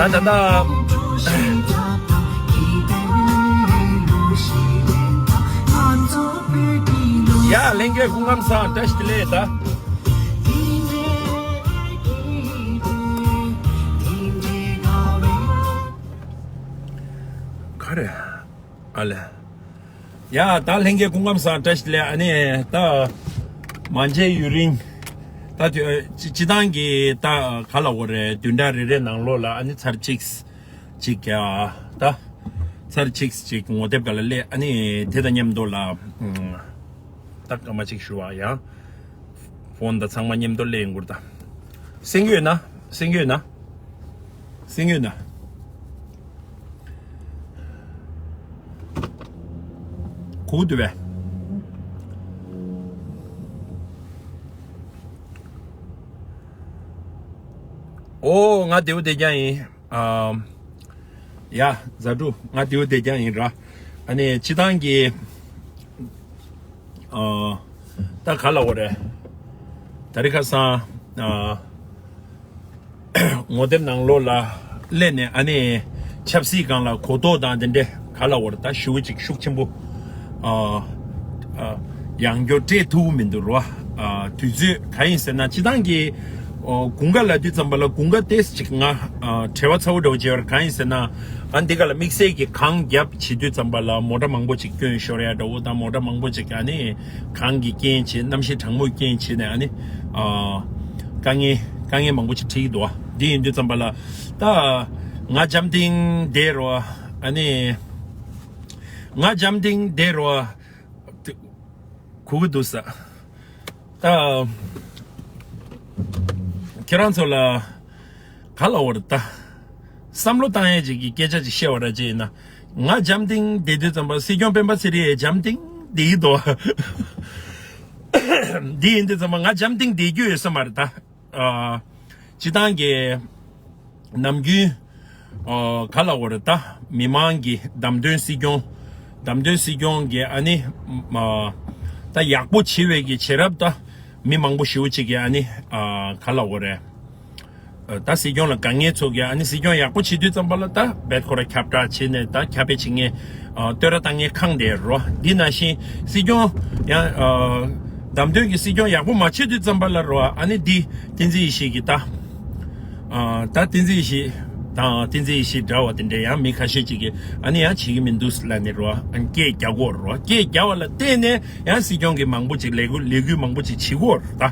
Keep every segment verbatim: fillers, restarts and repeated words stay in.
ད་ད་ད། ཡ་ལྷན་རྒྱས་སྐུ་ཁམས་བཟང་། བཀྲ་ཤིས་བདེ་ལེགས་ད། ག་རེ། ཨ་ལས། ཡ་ད་ལྷན་རྒྱས་སྐུ་ཁམས་བཟང་། བཀྲ་ཤིས་བདེ་ལེགས། ཨ་ནི་ད་མ་མཇལ་ཡུན་རིང་། ད་དུ་སྤྱི་སྤྱི་བཏང་གི་ད་ག་ལ་འོ་རེད། བདུན་ཕྲག་རེ་རེ་ནང་ལོགས་ལ་ཨ་ནི་ཚར་གཅིག་ཅིག་ཡ་ད་ཚར་གཅིག་ཅིག་ངོ་དེབ་ག་ལ་སླེབས། ཨ་ནི་དེ་དང་མཉམ་དུ་ལ་ད་སྐར་མ་གཅིག་ཞུ་བ་ཡ། ཕོན་དང་ཚང་མ་མཉམ་དུ་སླེབས་ཡོང་གི་རེད་ད། གསན་གྱི་ཡོད་ན། གསན་གྱི་ཡོད་ན། གསན་གྱི་ཡོད་ན། གོ་གི་འདུག་པས། ཨོ་ང་བདེ་པོ་བདེ་རྐྱང་ཡིན། ཨ། ཡ། ཛ་དྲུག་ང་བདེ་པོ་བདེ་རྐྱང་ཡིན་ར། ཨ་ནི་སྤྱི་བཏང་གི། ཨ། ད་ག་ལ་འོ་རེད། ད་རེས་ཁ་སང་། ཨ། ངོ་དེབ་ནང་ལོགས་ལ་སླེབས་ནས་ཨ་ནི་ཆབ་སྲིད་སྒང་ལ་གོ་རྟོགས་དང་དེ་འདྲས་ག་ལ་འོ་རེད། ད་ཞེ་པོ་ཅིག་ཤུགས་ཆེན་པོ། ཨ། ཨ། ཡང་བསྐྱར་སྤྲད་ཐུབ་ཀྱི་མི་འདུག་རོ། ཨ། དུས་ཚོད་ག་ཡིན་ཟེར་ན་སྤྱི་བཏང་གི། ཨོ། དགུན་ཁ་ལབ་དུས་ཙམ་པ་ལ་དགུན་ཁ་ཏོག་ཙམ་ཅིག་ང་། ཨ། བྲེལ་བ་ཚ་པོ་འདྲ་པོ་བྱེད་པ་རེད། གང་ཡིན་ཟེར་ན། ཨ། འདི་ག་ལ་དམིགས་བསལ་གྱི་གངས་རྒྱབ་བྱེད་དུས་ཙམ་པ་ལ་མོ་ཊ་མང་པོ་ཅིག་སྐྱོན་ཤོར་ཡ་འདྲ་པོ་དང་། མོ་ཊ་མང་པོ་ཅིག་ཨ་ནི་གངས་ཀྱི་རྐྱེན་བྱས། གནམ་གཤིས་གྲང་མོའི་རྐྱེན་བྱས་ནས་ཨ་ནི། ཨ། དཀའ་ངལ་དཀའ་ངལ་མང་པོ་ཅིག་འཕྲད་ཀྱི་འདུག་པ། འདི་ཡིན་དུས་ཙམ་པ་ལ་ད་ང་འཇམ་ཐིང་བསྡད་རོ། ཨ་ནི་ང་འཇམ་ཐིང་བསྡད་རོ། གོ་གི་འདུག་ས། ད་ཁྱེད་རང་ཚོ་ལ་ག་ལ་འོ་རེད་ད། བསམ་བློ་བཏང་ཡས་ཅིག་གི་སྐད་ཆ་ཅིག་བཤད་པ་ར་ཅིག་ཡིན་ན། ང་འཇམ་ཐིང་བསྡད་དུས་ཙམ་པ་སྲིད་སྐྱོང་སྤེན་པ་ཚེ་རིང་ཡང་འཇམ་ཐིང་བསྡད་ཀྱི་འདུག་འདི་ཡིན་དུས་ཙམ་པ་ང་འཇམ་ཐིང་བསྡད་རྒྱུ་ཡོད་ས་མ་རེད་ད། ཨ། སྤྱི་བཏང་གི་ནམ་རྒྱུན། ཨ། ག་ལ་འོ་རེད་ད། མི་མང་གི་བདམས་ཐོན་སྲིད་སྐྱོང་། བདམས་ཐོན་སྲིད་སྐྱོང་གི་ཨ་ནི། ཨ། ད་ཡག་པོ་བྱེད་པའི་གི་བྱེད་རབས་ད། མི་མང་པོ་ཞེ་པོ་ཅིག་གིས་ཨ་ནི། ཨ། ག་ལ་འོ་རེད། ཨ། ད་སྲིད་སྐྱོང་ལ་དགའ་མཁན་ཚོ་གིས་ཨ་ནི་སྲིད་སྐྱོང་ཡག་པོ་བྱེད་དུས་ཙམ་པ་ལ་ད་རྦད་ཁོ་ར་ཁྱབ་བསྒྲགས་བྱས་ནས་ད་ཁྱབ་སྤེལ་བྱེད་མཁན། ཨ། བསྟོད་ར་བཏང་མཁན་ཁེངས་བསྡད་རོ། འདི་ནང་བཞིན་སྲིད་སྐྱོང་ཡང་། ཨ། བདམས་ཐོན་གྱི་སྲིད་སྐྱོང་ཡག་པོ་མ་བྱེད་དུས་ཙམ་པ་ལ་རོ། ཨ་ནི་འདི་བསྟན་འཛིན་ཡེ་ཤེས་ཀྱིས་ད། ཨ། ད་བསྟན་འཛིན་ཡེ་ཤེས་དང་བསྟན་འཛིན་ཡེ་ཤེས་འདྲ་བ་དེ་འདྲ་ཡང་མི་ཁ་ཤས་ཅིག་གིས་ཨ་ནི་ཡང་བྱེད་ཀྱི་མི་འདུག་ལབ་ནས་རོ། ཨ་ནི་སྐད་རྒྱག་གོ་རོ། སྐད་རྒྱག་པ་ལ་བརྟེན་ནས་ཡང་སྲིད་སྐྱོང་གིས་མང་པོ་ཅིག་ལས་འགུལ་ལས་འགུལ་མང་པོ་ཅིག་བྱེད་གོ་རོ། ད་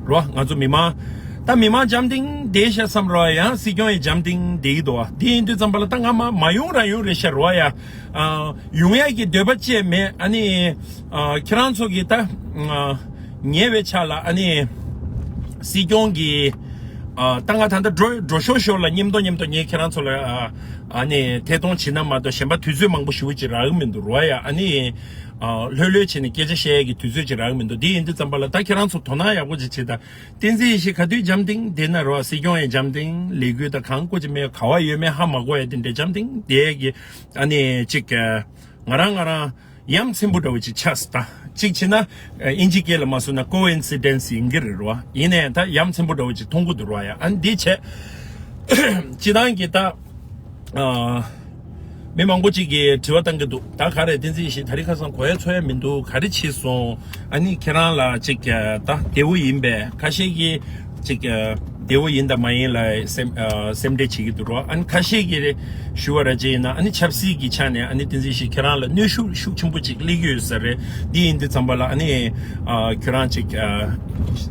རོ་ང་ཚོ་མི་མང་། ད་མི་མང་འཇམ་ཐིང་བསྡད་ཤག་བསམ་རོ། ཡང་སྲིད་སྐྱོང་ཡང་འཇམ་ཐིང་བསྡད་ཀྱི་འདུག་བ། འདི་ཡིན་དུས་ཙམ་པ་ལ་ད་ང་མ་མ་ཡོང་རང་ཡོང་རེད་ཤག་རོ་ཡ། ཨ། ཡོང་ཡ་གི་འདོད་པ་ཅིག་མེད། ཨ་ནི། ཨ། ཁྱེད་རང་ཚོ་གིས་ད། ཨ། ཉེ་བའི་ཆར་ལ་ཨ་ནི། སྲིད་སྐྱོང་གི། ཨ། ད་ང་ད་ལྟ་འགྲོ་འགྲོ་ཤོར་ཤོར་ལ་མཉམ་དུ་མཉམ་དུ་ངས་ཁྱེད་རང་ཚོ་ལ། ཨ། ཨ་ནི་ཐད་གཏོང་བྱེད་ན་མ་གཏོགས་གཞན་པ་དུས་ཚོད་མང་པོ་ཞེ་པོ་ཅིག་རག་གི་མི་འདུག་རོ་ཡ། ཨ་ནི། ཨ། ལྷོད་ལྷོད་བྱས་ནས་སྐད་ཆ་བཤད་ཡ་གི་དུས་ཚོད་ཅིག་རག་གི་མི་འདུག་འདི་ཡིན་དུས་ཙམ་པ་ལ་ད་ཁྱེད་རང་ཚོ་དོ་སྣང་ཡག་པོ་ཅིག་བྱེད་ད། བསྟན་འཛིན་ཡེ་ཤེས་ག་དུས་འཇམ་ཐིང་བསྡད་ན་རོ། སྲིད་སྐྱོང་ཡང་འཇམ་ཐིང་ལས་འགུལ་དང་གང་དགོས་ཀྱི་མེད། ག་བ་ཡོད་མེད་ཧ་མ་གོ་ཡ་དེ་འདྲ་འཇམ་ཐིང་བསྡད་ཀྱི། ཨ་ནི་ཅིག་ང་རང་ང་རང་ཡ་མཚན་པོ་འདྲ་བོ་ཅིག་ཆགས་སོང་ད། ཅིག་བྱས་ན་ཨིན་ཇི་སྐད་ལ་མ་སོང་ན་ཀོ་ཨིན་སི་ཌེན་སི་ཡིན་གྱི་རེད་རོ། ཡིན་ནའི་ད་ཡ་མཚན་པོ་འདྲ་བོ་ཅིག་མཐོང་གི་འདུག་རོ་ཡ། ཨ་ནི་འདི་བྱས། སྤྱི་བཏང་གི་ད། ཨ། མི་མང་པོ་ཅིག་གིས་དྲི་བ་བཏང་གི་འདུག་ད་ག་རེ་བསྟན་འཛིན་ཡེ་ཤེས་ད་རེས་ཁ་སང་གོ་ཡ་ཚོར་ཡ་མི་འདུག་ག་རེ་བྱས་སོང་། ཨ་ནི་ཁྱེད་རང་ལ་ཅིག་ད་བདེ་པོ་ཡིན་པས། ཁ་ཤས་ཀྱིས་ཅིག་བདེ་པོ་ཡིན་དང་མ་ཡིན་ལ་སེམས་ཨ་སེམས་ཁྲལ་བྱེད་ཀྱི་འདུག་རོ། ཨ་ནི་ཁ་ཤས་ཀྱིས་ཞུ་བ་ར་ཅིག་ཡིན་ན་ཨ་ནི་ཆབ་སྲིད་ཀྱི་ཆ་ནས་ཨ་ནི་བསྟན་འཛིན་ཡེ་ཤེས་ཁྱེད་རང་ལ་གནོན་ཤུགས་ཤུགས་ཆེན་པོ་ཅིག་སླེབས་ཀྱི་ཡོད་ས་རེད། འདི་ཡིན་དུས་ཙམ་པ་ལ་ཨ་ནི་ཨ་ཁྱེད་རང་ཅིག་ཨ་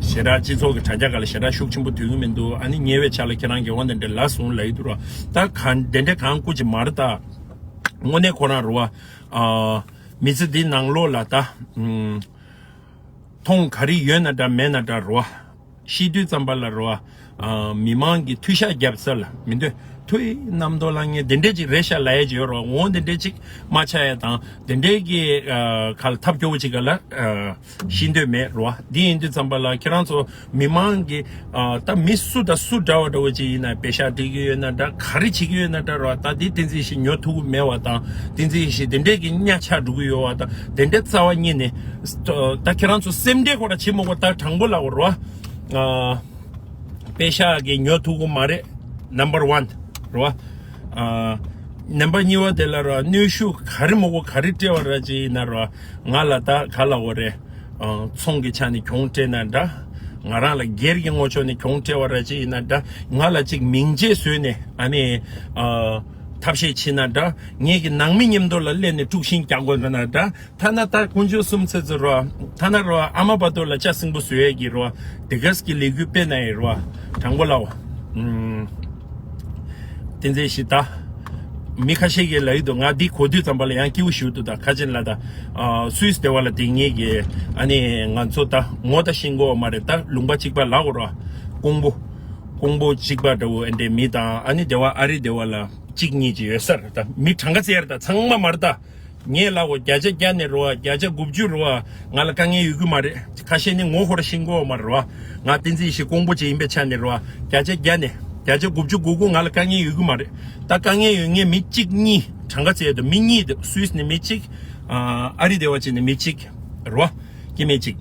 ཞེ་དྲག་སྤྱི་ཚོགས་ཀྱི་དྲ་རྒྱ་སྒང་ལ་ཞེ་དྲག་ཤུགས་ཆེན་པོ་སྡོད་ཀྱི་མི་འདུག་ཨ་ནི་ཉེ་བའི་ཆར་ལ་ཁྱེད་རང་གི་འོ་འདི་འདྲ་ལབ་སོང་ལབ་ཀྱི་འདུག་རོ། ད་གང་དེ་འདྲ་གང་སྐུ་ཅིག་མ་རེད་ད། དངོས་གནས་ཁོ་རང་རེད་བ། ཨ། མི་ཚེ་འདི་ནང་ལོགས་ལ་ད། ཨུམ། མཐོང་ག་རེ་ཡོད་ན་འདྲ་མེད་ན་འདྲ་རེད་བ། ཤི་དུས་ཙམ་པ་ལ་རེད་བ། ཨ། མི་མང་གི་མཐུ་ཤག་རྒྱབ་ས་ལ་མི་འདོད། ཐུའི་རྣམ་རྟོག་ལངས་མཁན་དེ་འདྲས་ཅིག་རེད་ཤག་ལབ་ཡས་ཅིག་ཡོད་རེད་བ། འོ་དེ་འདྲས་ཅིག་མ་ཆགས་ཡས་དང་དེ་འདྲས་ཀྱི་ཨ་ག་ལ་ཐབས་སྐྱོ་བོ་ཅིག་ག་ལ་ཨ་ཤི་འདོད་མེད་རེད་བ། འདི་ཡིན་དུས་ཙམ་པ་ལ་ཁྱེད་རང་ཚོ་མི་མང་གི་ཨ་ད་མི་སུ་དང་སུ་འདྲ་བ་འདྲ་བོ་ཅིག་ཡིན་ན་པེ་ཤག་སྤྲད་ཀྱི་ཡོད་ན་འདྲ། ག་རེ་བྱེད་ཀྱི་ཡོད་ན་འདྲ་རོ། ད་འདི་བསྟན་འཛིན་ཡེ་ཤེས་ཉོ་ཐུབ་ཀྱི་མེད་བ་དང་། བསྟན་འཛིན་ཡེ་ཤེས་དེ་འདྲས་ཀྱི་གཉའ་ཆག་འགྲོ་གི་ཡོད་བ་དང་། དེ་འདྲས་རྩ་བ་ཉིད་ནས་ད་ཁྱེད་རང་ཚོ་སེམས་ཁྲལ་ཁོ་ར་བྱེད་མི་དགོས། ད་དྲང་པོ་ལབ་དགོས་རོ། ཨ་པེ་ཤག་གིས་ཉོ་ཐུབ་ཀྱི་མ་རེད། ནམ་བར་ཝན། རེད་བ། ཨ། རྣམ་པ་གཉིས་པ་དེ་ལ་རེད་བ། གནོན་ཤུགས་ག་རེ་མང་པོ་ག་རེ་སྤྲད་པ་ར་ཅིག་ཡིན་ན་རེད་བ། ང་ལ་ད་ག་ལབ་དགོས་རེད། ཨ། ཚོང་གི་ཆ་ནས་གྱོང་སྤྲད་ན་འདྲ། ང་རང་ལ་སྒེར་གྱི་ངོས་ཕྱོགས་ནས་གྱོང་སྤྲད་པ་ར་ཅིག་ཡིན་ན་འདྲ། ང་ལ་ཅིག་མིང་ཆད་བཟོས་ནས་ཨ་ནི། ཨ། ཐབས་ཤེས་བྱས་ན་འདྲ། ངེད་ཀྱི་ནང་མི་མཉམ་དུ་ལ་སླེབས་ནས་དཀྲུག་ཤིང་རྒྱག་དགོས་ན་འདྲ། ཐ་ན་ད་དཀོན་མཆོག་གསུམ་ཚེ་ཚེ་རོ། ཐ་ན་རོ་ཨ་མ་བར་དུ་ལ་ལྕགས་སྲིན་པོ་བཟོ་ཡས་ཀྱི་རོ། དེ་གས་ཀྱི་ལས་འགུལ་སྤེལ་ན་ཡི་རོ། དྲང་པོ་ལའོ། ཨུམ། བསྟན་འཛིན་ཞིག་ད། མི་ཁ་ཤས་ཀྱིས་ལབ་ཡི་འདུག་ང་འདི་གོ་དུས་ཙམ་པ་ལ་ཡང་སྐྱིད་པོ་ཞིག་འདུག་ད་ཁ་ཆེན་ལ་ད། ཨ། སུད་སི་སྡེ་བ་ལ་དེ་ངེད་ཀྱི་ཨ་ནི་ང་ཚོ་ད་ངོ་ད་ཤེས་ཀྱི་ཡོད་མ་རེད། ད་ལུང་པ་གཅིག་པ་ལབ་དགོས་རོ། ཀོང་པོ། ཀོང་པོ་གཅིག་པ་འདྲ་བོ་ཨེ་འདྲའི་མི་དང་ཨ་ནི་སྡེ་བ་ཨ་རི་སྡེ་བ་ལ་གཅིག་གཉིས་ཅིག་ཡོད་ས་རེད། ད་མི་གྲངས་ཀ་ཙམ་རེད། ད་ཚང་མ་མ་རེད་ད། ངས་ལབ་དགོས། བརྒྱ་ཆ་བརྒྱ་ནས་རེད་བ། བརྒྱ་ཆ་དགུ་བཅུ་རེད་བ། ང་ལ་དཀའ་ངལ་ཡོད་ཀྱི་མ་རེད། ཁ་ཤས་ནི་ངོ་ཧོར་ཤེས་ཀྱི་ཡོད་མ་རེད་བ། ང་བསྟན་འཛིན་ཡེ་ཤེས་ཀོང་པོ་ཅིག་ཡིན་པའི་ཆ་ནས་རེད་བ། བརྒྱ་ཆ་བརྒྱ་ནས་བརྒྱ་ཆ་དགུ་བཅུ་གོ་དགུ་ང་ལ་དཀའ་ངལ་ཡོད་ཀྱི་མ་རེད། ད་དཀའ་ངལ་ཡོད་མཁན་མི་གཅིག་གཉིས་གྲངས་ཀ་བཙལ་དུས་མི་གཉིས་འདུག་སུད་སི་ནས་མི་གཅིག་ཨ། ཨ་རི་སྡེ་བ་ཅིག་ནས་མི་གཅིག་རེད་བ། སྐྱེ་དམན་གཅིག་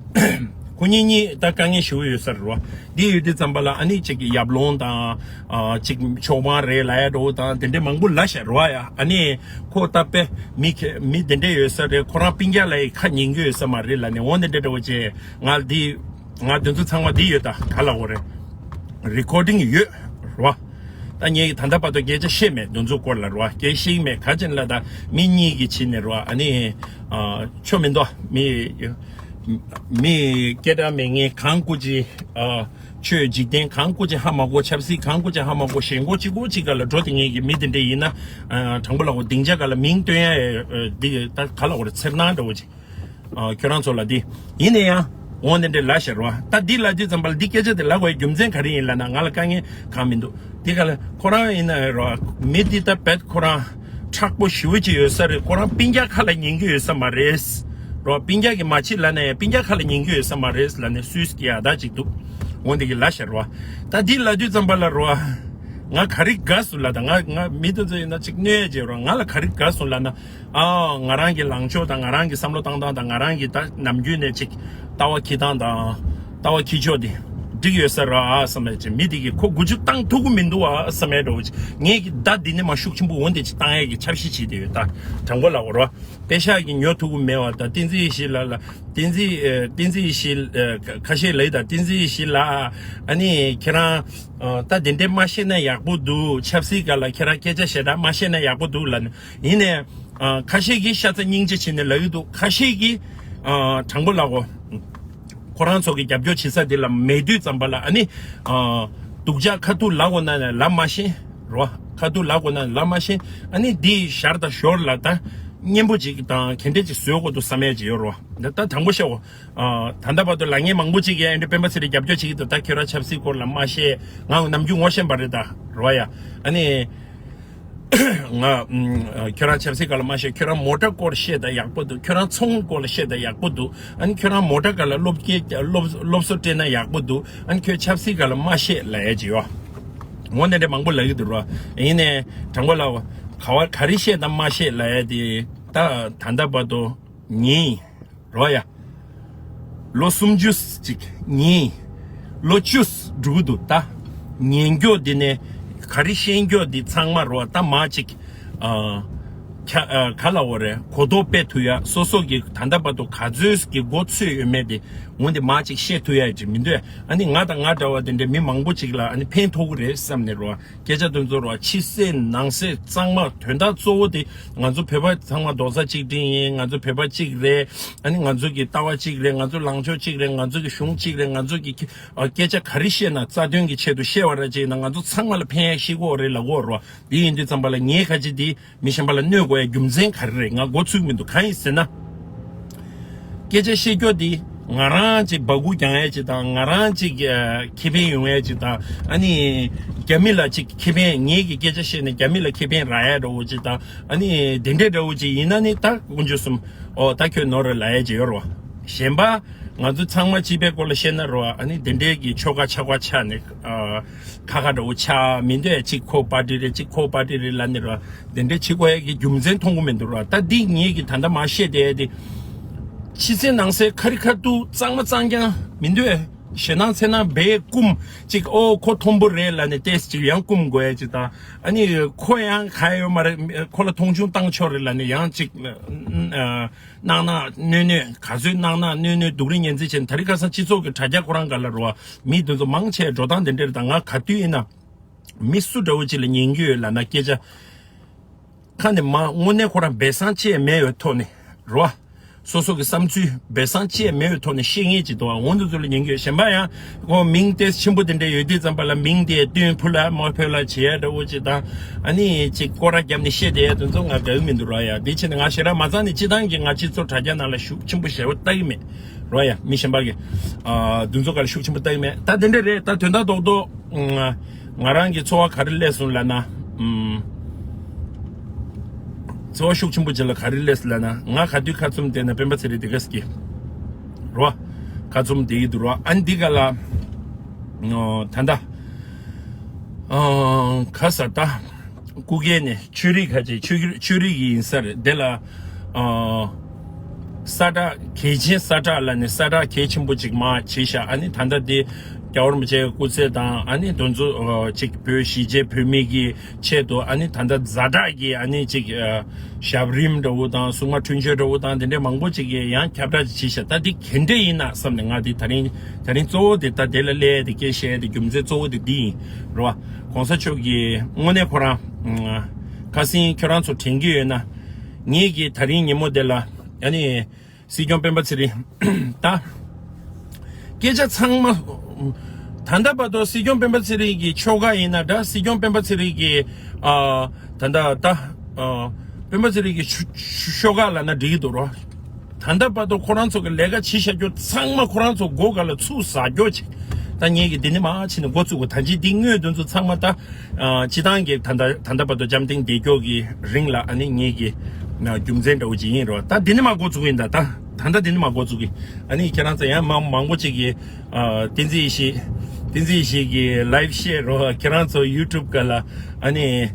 ཁོ་གཉིས་གཉིས་ད་དཀའ་ངལ་ཞེ་པོ་ཡོད་ས་རེད་བ། འདི་ཡོད་དུས་ཙམ་པ་ལ་ཨ་ནི་གཅིག་གི་ཡབ་ལོང་དང་། ཨ། གཅིག་ཆོག་མ་རེད་ལབ་ཡ་འདྲ་བོ་དང་དེ་འདྲའི་མང་པོ་ལབ་ཤག་རེད་བ་ཡ། ཨ་ནི་ཁོ་ད་དཔེ་མི་ཁེ་མི་དེ་འདྲས་ཡོད་ས་རེད། ཁོ་རང་སྤུན་ཀྱག་ལ་ཡི་ཁ་ཉན་གྱི་ཡོད་ས་མ་རེད་ལབ་ནས། འོ་འདི་འདྲ་འདྲ་བོ་བྱས། ང་འདི་ང་དེ་ཚོ་ཚང་མ་འདི་ཡོད། ད་ག་ལབ་དགོས་རེད། རི་ཀོར་ཌིང་ཡོད་རེད་བ། ད་ངས་ད་ལྟ་བར་དུ་སྐད་ཆ་བཤད་མེད། དེ་ཚོ་སྐོར་ལ་རེད་བ། སྐད་བཤད་མེད། ག་ཅན་ལ་ད་མི་གཉིས་ཀྱི་ཕྱི་ནས་རེད་བ། ཨ་ནི། ཨ། ཆོ་མི་འདུག་མི། མི་སྐད་གྲགས་མེད་མཁན་གང་བཀུར་ཅིག་ཨ། ཆོས་འཇིག་རྟེན་གང་བཀུར་ཅིག་ཧ་མ་གོ། ཆབ་སྲིད་གང་བཀུར་ཅིག་ཧ་མ་གོ། ཞེན་ཁོག་གཅིག་པོ་གཅིག་ག་ལ་འགྲོ། དེ་ངེད་ཀྱི་མི་དེ་འདྲ་ཡིན་ན། ཨ། དྲང་པོ་ལབ་དགོས། སྡིངས་ཆ་ག་ལ་མིང་སྟོན་ཡ་འདི་ད་ག་ལབ་དགོས་རེད། འཚེར་སྣང་འདྲ་བོ་ཅིག་ཨ། ཁྱོད་རང་ཚོ་ལ་འདི། ཡིན་ན་ཡང་། འོ་འདི་འདྲ་ལབ་ཤག་རེད་བ། ད་འདི་ལབ་དུས་ཙམ་པ་ལ་འདི་སྐད་ཆ་དེ་ལབ་དགོས་རྒྱུ་མཚན་ག་རེ་ཡིན་ལབ་ན། ང་ལ་དཀའ་ངལ་གང་མི་འདུག་འདི་ག་ལ་ཁོ་རང་ཡིན་ན་རེད་བ། མི་འདི་ད་བེད་ཁོ་རང་མཁྲེགས་པོ་ཞེ་པོ་ཅིག་ཡོད་ས་རེད། ཁོ་རང་སྤུན་ཀྱག་ཁ་ལ་ཉན་གྱི་ཡོད་ས་མ་རེད། རོ། སྤུན་ཀྱག་གིས་མ་བྱེད་ལབ་ན་ཡང་སྤུན་ཀྱག་ཁ་ལ་ཉན་གྱི་ཡོད་ས་མ་རེད་ལབ་ནས་སུད་སི་གི་ཡ་ད་ཅིག་འདུག་འོ་འདི་གི་ལབ་ཤག་རེད་བ། ད་འདི་ལབ་དུས་ཙམ་པ་ལ་རེད་བ། ང་ག་རེ་དགའ་སོང་ལབ། ད་ང་ང་མི་དེ་ཚོ་ཡིན་ན་ཅིག་གནོད་ཡ་བྱེད་རོགས། ང་ལ་ག་རེ་དགའ་སོང་ལབ་ན། ཨ། ང་རང་གི་ལངས་ཕྱོགས་དང་། ང་རང་གི་བསམ་བློ་བཏང་སྟངས་དང་། ང་རང་གི་ད་ནམ་རྒྱུན་ནས་ཅིག་ལྟ་བ་འཁྱེར་སྟངས་དང་། ལྟ་བ་འཁྱེར་ཕྱོགས་དེ་འགྲིག་ཡོད་ས་རེད་ཨ་བསམ་ཡ་ཅིག་མི་དེ་གིས་ཁོ་འགུལ་སྐྱོད་བཏང་ཐུབ་ཀྱི་མི་འདུག་ཨ་བསམ་ཡ་འདྲ་བོ་ཅིག་ངེད་ཀྱི་ད་འདི་ནས་མར་ཤུགས་ཆེན་པོ་འོ་འདི་ཅིག་བཏང་ཡ་གི་འཆར་གཞི་བྱས་བསྡད་ཡོད། ད་དྲང་པོ་ལབ་དགོས་རེད་བ། པེ་ཤག་གིས་ཉོ་ཐུབ་ཀྱི་མེད་པ། ད་བསྟན་འཛིན་ཡེ་ཤེས་ལགས་ལ། བསྟན་འཛིན། ཨ། བསྟན་འཛིན་ཡེ་ཤེས། ཨ། ཁ་ཤས་ལབ་ཡི་ད། བསྟན་འཛིན་ཡེ་ཤེས་ལགས། ཨ་ནི་ཁྱེད་རང་། ཨ། ད་དེ་འདྲས་མ་བཤད་ན་ཡག་པོ་འདུག་ཆབ་སྲིད་སྒང་ལ་ཁྱེད་རང་སྐད་ཆ་ཞེ་དྲག་མ་བཤད་ན་ཡག་པོ་འདུག་ལབ་ནས། ཡིན་ནའི། ཨ། ཁ་ཤས་ཀྱིས་ཤ་ཚ་སྙིང་རྗེ་བྱས་ནས་ལབ་ཀྱི་འདུག་ཁ་ཤས་ཀྱིས། ཨ། དྲང་པོ་ལབ་དགོས། ཁོ་རང་ཚོ་གི་རྒྱབ་སྐྱོར་བྱེད་ས་དེ་ལ་མེད་དུས་ཙམ་པ་ལ་ཨ་ནི། ཨ། སྡུག་ཅག་ཁ་ཐུག་ལབ་དགོས་ན་ནས་ལབ་མ་ཤེས་རོ། ཁ་ཐུག་ལབ་དགོས་ན་ལབ་མ་ཤེས། ཨ་ནི་འདི་ཞར་དང་ཞོར་ལ་ད་སྙན་པོ་ཅིག་དང་ག་འདྲས་ཅིག་བཟོ་དགོས་འདུག་བསམ་ཡས་ཅིག་ཡོད་རོ། ད་ད་དྲང་པོ་བཤད་དགོས། ཨ། ད་ལྟ་བར་དུ་ལབ་མཁན་མང་པོ་ཅིག་གིས་ཨ་འདྲ་སྤེན་པ་ཚེ་རིང་རྒྱབ་སྐྱོར་བྱེད་ཀྱི་འདུག་ད་ཁྱོད་རང་ཆབ་སྲིད་སྐོར་ལ་མ་བཤད། ང་ནམ་རྒྱུན་ངོ་ཤེས་པ་རེད་ད་རོ་ཡ། ཨ་ནི། ང་། ཨ། ཁྱོད་རང་ཆབ་སྲིད་སྒང་ལ་མ་བཤད། ཁྱོད་རང་མོ་ཊ་སྐོར་བཤད་ད་ཡག་པོ་འདུག་ཁྱོད་རང་ཚོང་སྐོར་ལ་བཤད་ད་ཡག་པོ་འདུག་ཨ་ནི་ཁྱོད་རང་མོ་ཊ་སྒང་ལ་སློབ་སྐྱེ་སློབ་སློབ་གསོ་སྤྲད་ན་ཡག་པོ་འདུག་ཨ་ནི་ཁྱོད་ཆབ་སྲིད་སྒང་ལ་མ་བཤད་ལབ་ཡས་ཅིག་ཡོད། འོ་འདི་འདྲ་མང་པོ་ལབ་ཀྱི་འདུག་རོ། ཡིན་ནའི་དྲང་པོ་ལབ། ག་བ་ག་རེ་བཤད་དང་མ་བཤད་ལབ་ཡས་དེ་ད་ད་ལྟ་བར་དུ་ཉིན་རོ་ཡ། ལོ་སུམ་ཅུ་ཅིག་ཉིན། ལོ་བཅུ་འགྲོ་གི་འདུག་ད་ཉན་རྒྱུ་འདི་ནས་ག་རེ་ཤེས་རྒྱུ་འདི་ཚང་མ་རོ་ད་མ་ཅིག་ཨ། ཁ་ཨ། ག་ལབ་དགོས་རེད། གོ་རྟོགས་སྤེལ་ཐུབ་ཡ། སོ་སོ་གི་ད་ལྟ་བར་དུ་ག་ཚོད་ཀྱི་མགོ་ཚོས་ཡོད་མེད་དེ་འོ་འདི་མ་ཅིག་ཤེས་ཐུབ་ཡ་ཅིག་མི་འདུག་ཨ་ནི་ང་དང་ང་འདྲ་བ་དེ་འདྲའི་མི་མང་པོ་ཅིག་ལ་ཨ་ནི་ཕན་ཐོགས་ཀྱི་རེད་བསམ་ནས་རོ། སྐད་ཆ་དེ་ཚོ་རོ། ཕྱི་གསལ་ནང་གསལ་གཙང་མ། དོན་དག་གཙོ་བོ་དེ་ང་ཚོ་བོད་པ་ཚང་མ་རྡོག་རྩ་གཅིག་སྒྲིལ་ཡིན། ང་ཚོ་བོད་པ་གཅིག་རེད། ཨ་ནི་ང་ཚོ་གི་ལྟ་བ་གཅིག་རེད། ང་ཚོ་ལངས་ཕྱོགས་གཅིག་རེད། ང་ཚོ་གི་གཞུང་གཅིག་རེད། ང་ཚོ་གི་ཨ། སྐད་ཆ་ག་རེ་བཤད་ན་རྩ་དོན་གྱི་ཆེད་དུ་བཤད་པ་ར་ཅིག་ཡིན་ན་ང་ཚོ་ཚང་མ་ལ་ཕན་ཡ་ཤེས་ཀྱི་ཡོད་རེད་ལབ་ཀྱི་ཡོད་རེད་བ། དེ་ཡིན་དུས་ཙམ་པ་ལ་ངས་ཁ་ཅིག་དེ་མི་གཞན་པ་ལ་གནོད་དགོས་ཡ་རྒྱུ་མཚན་ག་རེ་རེད། ང་མགོ་ཚོས་མི་འདུག་གང་ཡིན་ཟེར་ན། སྐད་ཆ་བཤད་རྒྱུ་དེ་ང་རང་ཅིག་སྦ་ཁུག་རྒྱག་ཡ་ཅིག་དང་། ང་རང་ཅིག་ཨ། ཁེ་ཕན་ཡོང་ཡ་ཅིག་དང་། ཨ་ནི་རྒྱ་མི་ལ་ཅིག་ཁེ་ཕན། ངེད་ཀྱི་སྐད་ཆ་བཤད་ནས་རྒྱ་མི་ལ་ཁེ་ཕན་རག་ཡ་འདྲ་བོ་ཅིག་དང་། ཨ་ནི་དེ་འདྲས་འདྲ་བོ་ཅིག་ཡིན་ན་ནི་ད་དཀོན་མཆོག་གསུམ། ཨོ་ད་ཁྱོད་ནོར་རེད་ལབ་ཡ་ཅིག་ཡོད་རེད་བ། གཞན་པ་ང་ཚོ་ཚང་མ་སྤྱི་པའི་སྐོར་ལ་བཤད་ན་རེད་བ། ཨ་ནི་དེ་འདྲས་ཀྱི་ཆོལ་ཁ་ཆགས་པ་ཆགས་ནས་ཨ། ཁ་ཁ་འདྲ་བོ་ཆགས་མི་འདུག་ཡ། གཅིག་ཁོ་པར་ཊི་རེད། གཅིག་ཁོ་པར་ཊི་རེད་ལབ་ནས་རེད་བ། དེ་འདྲས་བྱེད་དགོས་ཡ་གི་རྒྱུ་མཚན་མཐོང་གི་མི་འདུག་ར། ད་འདི་ངེད་ཀྱི་ད་ལྟ་མ་བཤད་བསྡད་དེ། ཕྱི་གསལ་ནང་གསལ་ཁ་རི་ཁ་ཐུག་གཙང་མ་གཙང་རྐྱང་མི་འདུག་ཨེ། ཞེད་སྣང་འཚེར་སྣང་སྦས་སྐུམ་ཅིག་ཨོ་ཁོ་མཐོན་པོ་རེད་ལབ་ནས་ཏོག་ཙམ་ཅིག་ཡང་སྐུམ་དགོས་ཡ་ཅིག་དང་། ཨ་ནི་ཁོ་ཡང་ག་ཡོད་མ་རེད། ཁོ་ལ་མཐོང་ཆུང་བཏང་ཆོག་རེད་ལབ་ནས་ཡང་ཅིག་སྣང་ན་གནོད་གནོད་ག་ཚོད་སྣང་ན་གནོད་གནོད་སྡུག་རུས་ངན་ཚིག་བྱས་ནས། དེ་རིང་ཁ་སང་སྤྱི་ཚོགས་ཀྱི་དྲ་རྒྱ་ཁོ་རང་སྒང་ལ་རེད་བ། མི་དེ་ཚོ་མང་ཆེ་འགྲོ་སྟངས་དེ་འདྲ་རེད། ད་ང་ག་དུས་ཡིན་ན་མི་སུ་འདྲ་བོ་ཅིག་ལ་ཉན་གྱི་ཡོད་ལབ་ན་སྐད་ཆ་ཁ་ནས་མ་དངོས་གནས་ཁོ་རང་སྦས་གསང་ཅི་ཡང་མེད་པའི་ཐོག་ནས་རེད་བ། སོ་སོ་གི་བསམ་ཚུལ་སྦས་གསང་ཅི་ཡང་མེད་པའི་ཐོག་ནས་བཤད་མཁན་ཅིག་འདུག་བ། འོ་འདི་ཚོ་ལ་ཉན་གྱི་ཡོད། གཞན་པ་ཡང་ཁོ་མིང་ཏོག་ཙམ་ཆེན་པོ་དེ་འདྲ་ཡོད་དུས་ཙམ་པ་ལ་མིང་དེ་སྟོན་ཕུ་ལ་མ་ཕུ་ལ་བྱེད་ཡ་འདྲ་བོ་ཅིག་དང་། ཨ་ནི་ཅིག་སྐོར་ར་བརྒྱབ་ནས་བཤད་བསྡད་ཡ་དེ་ཚོ་ང་དགའ་གི་མི་འདུག་ར་ཡ། དེ་བྱས་ནས་ང་ཞེ་དྲག་མ་ཚང་ནས་སྤྱི་བཏང་གི་ང་སྤྱི་ཚོགས་དྲ་རྒྱ་ནང་ལ་ཤུགས་ཆེན་པོ་ཞེ་པོ་ལྟ་གི་མེད་ར་ཡ། མི་གཞན་པ་གི་ཨ་དེ་ཚོ་ག་ལ་ཤུགས་ཆེན་པོ་ལྟ་གི་མེད། ད་དེ་འདྲ་རེད། ད་དོན་དག་རྡོག་རྡོག་ང་རང་གི་ཚོར་བ་ག་རེ་སླེབས་སོང་ལབ་ན། ཨུམ། ཚོར་བ་ཤུགས་ཆེན་པོ་ཅིག་ལ་ག་རེ་སླེབས་སོང་ལབ་ན། ང་ག་དུས་ཁ་བཙུམ་བསྡད་ན་སྤེན་པ་ཚེ་རིང་དེ་ག་སྐྱེ་རོ། ཁ་བཙུམ་བསྡད་ཀྱི་འདུག་རོ། ཨ་ནི་འདི་ག་ལ་ཨོ་ད་ལྟ་ཨོ་ག་ས་ད་སྐུ་སྒེར་ནས་ཆོས་རིག་ཁ་ཆེ་ཆོས་རིག་ཆོས་རིག་ཡིན་ས་རེད། དེ་ལ་ཨོ་ས་བསྒྲགས་གལ་ཆེན་ས་བསྒྲགས་ལ་ནི་ས་བསྒྲགས་གལ་ཆེན་པོ་ཅིག་མ་བྱས་ཤག་ཨ་ནི་ད་ལྟ་དེ་རྒྱལ་བ་རིན་པོ་ཆེའི་སྐུ་ཚེ་དང་། ཨ་ནི་དེ་ཚོ་ཨོ་ཅིག་བོད་གཞིས་བྱེས་བོད་མི་གི་ཆེད་དུ། ཨ་ནི་ད་ལྟ་ཛ་དྲག་གི་ཨ་ནི་ཅིག་ཨ་ཞབས་རིམ་འདྲ་བོ་དང་སྲུང་མ་འཕྲིན་བཅོལ་འདྲ་བོ་དང་དེ་འདྲའི་མང་པོ་ཅིག་གིས་ཡང་ཁྱབ་བསྒྲགས་ཅིག་བྱས་ཤག་ད་འདི་ག་འདྲ་ཡིན་ན་བསམ་ནས་ང་འདི་ད་རིང་ད་རིང་གཙོ་བོ་དེ་ད་དེ་ལ་སླེབས་ཏེ་སྐད་བཤད་དེ་རྒྱུ་མཚན་གཙོ་བོ་དེ་འདི་ཡིན་རོ། གོང་ས་མཆོག་གིས་དངོས་གནས་ཁོ་རང་ཁ་སང་ཁྱོད་རང་ཚོ་དྲན་གྱི་ཡོད་ན། ངེད་ཀྱིས་ད་རིང་ཉིན་མོ་དེ་ལ་ཨ་ནི། སྲིད་སྐྱོང་སྤེན་པ་ཚེ་རིང་། ད། སྐད་ཆ་ཚང་མ། ད་ལྟ་བར་དུ་སྲིད་སྐྱོང་སྤེན་པ་ཚེ་རིང་གི་ཆོལ་ཁ་ཡིན་ན་འདྲ། སྲིད་སྐྱོང་སྤེན་པ་ཚེ་རིང་གི་ཨ། ད་ལྟ་ད། ཨ། སྤེན་པ་ཚེ་རིང་གི་ཆོ་ཆོལ་ཁ་ལབ་ན་འགྲིག་གི་འདུག་རོ། ད་ལྟ་བར་དུ་ཁོ་རང་ཚོ་གི་ལས་ཀ་བྱེད་བཞག་རྒྱུ་ཚང་མ་ཁོ་རང་ཚོ་མགོ་སྒང་ལ་ཚུགས་ཟ་རྒྱུ་བྱེད། ད་ངེད་ཀྱིས་འདི་ནས་མར་ཕྱིན་ནས་འགོ་བཙུགས་དགོས། ད་ཅི་འདི་དངོས་དོན་ཚོ་ཚང་མ་ད། ཨ། སྤྱི་བཏང་གི་ད་ལྟ་ད་ལྟ་བར་དུ་འཇམ་ཐིང་བསྡད་རྒྱུ་གི་རིང་ལ་ཨ་ནི་ངེད་ཀྱི་རྒྱུ་མཚན་འདྲ་བོ་ཅིག་ཡིན་རོ། ད་འདི་ནས་མར་འགོ་བཙུགས་ཡིན། ད་ད་ད་ལྟ་འདི་ནས་མར་འགོ་བཙུགས་གི་ཨ་ནི་ཁྱེད་རང་ཚོ་ཡང་མང་མང་པོ་ཅིག་གིས་ཨ། བསྟན་འཛིན་ཡེ་ཤེས། བསྟན་འཛིན་ཡེ་ཤེས་ཀྱི་ལའིབ་བཤད་རོ། ཁྱེད་རང་ཚོ་ཡུ་ཊུབ་སྒང་ལ་ཨ་ནི།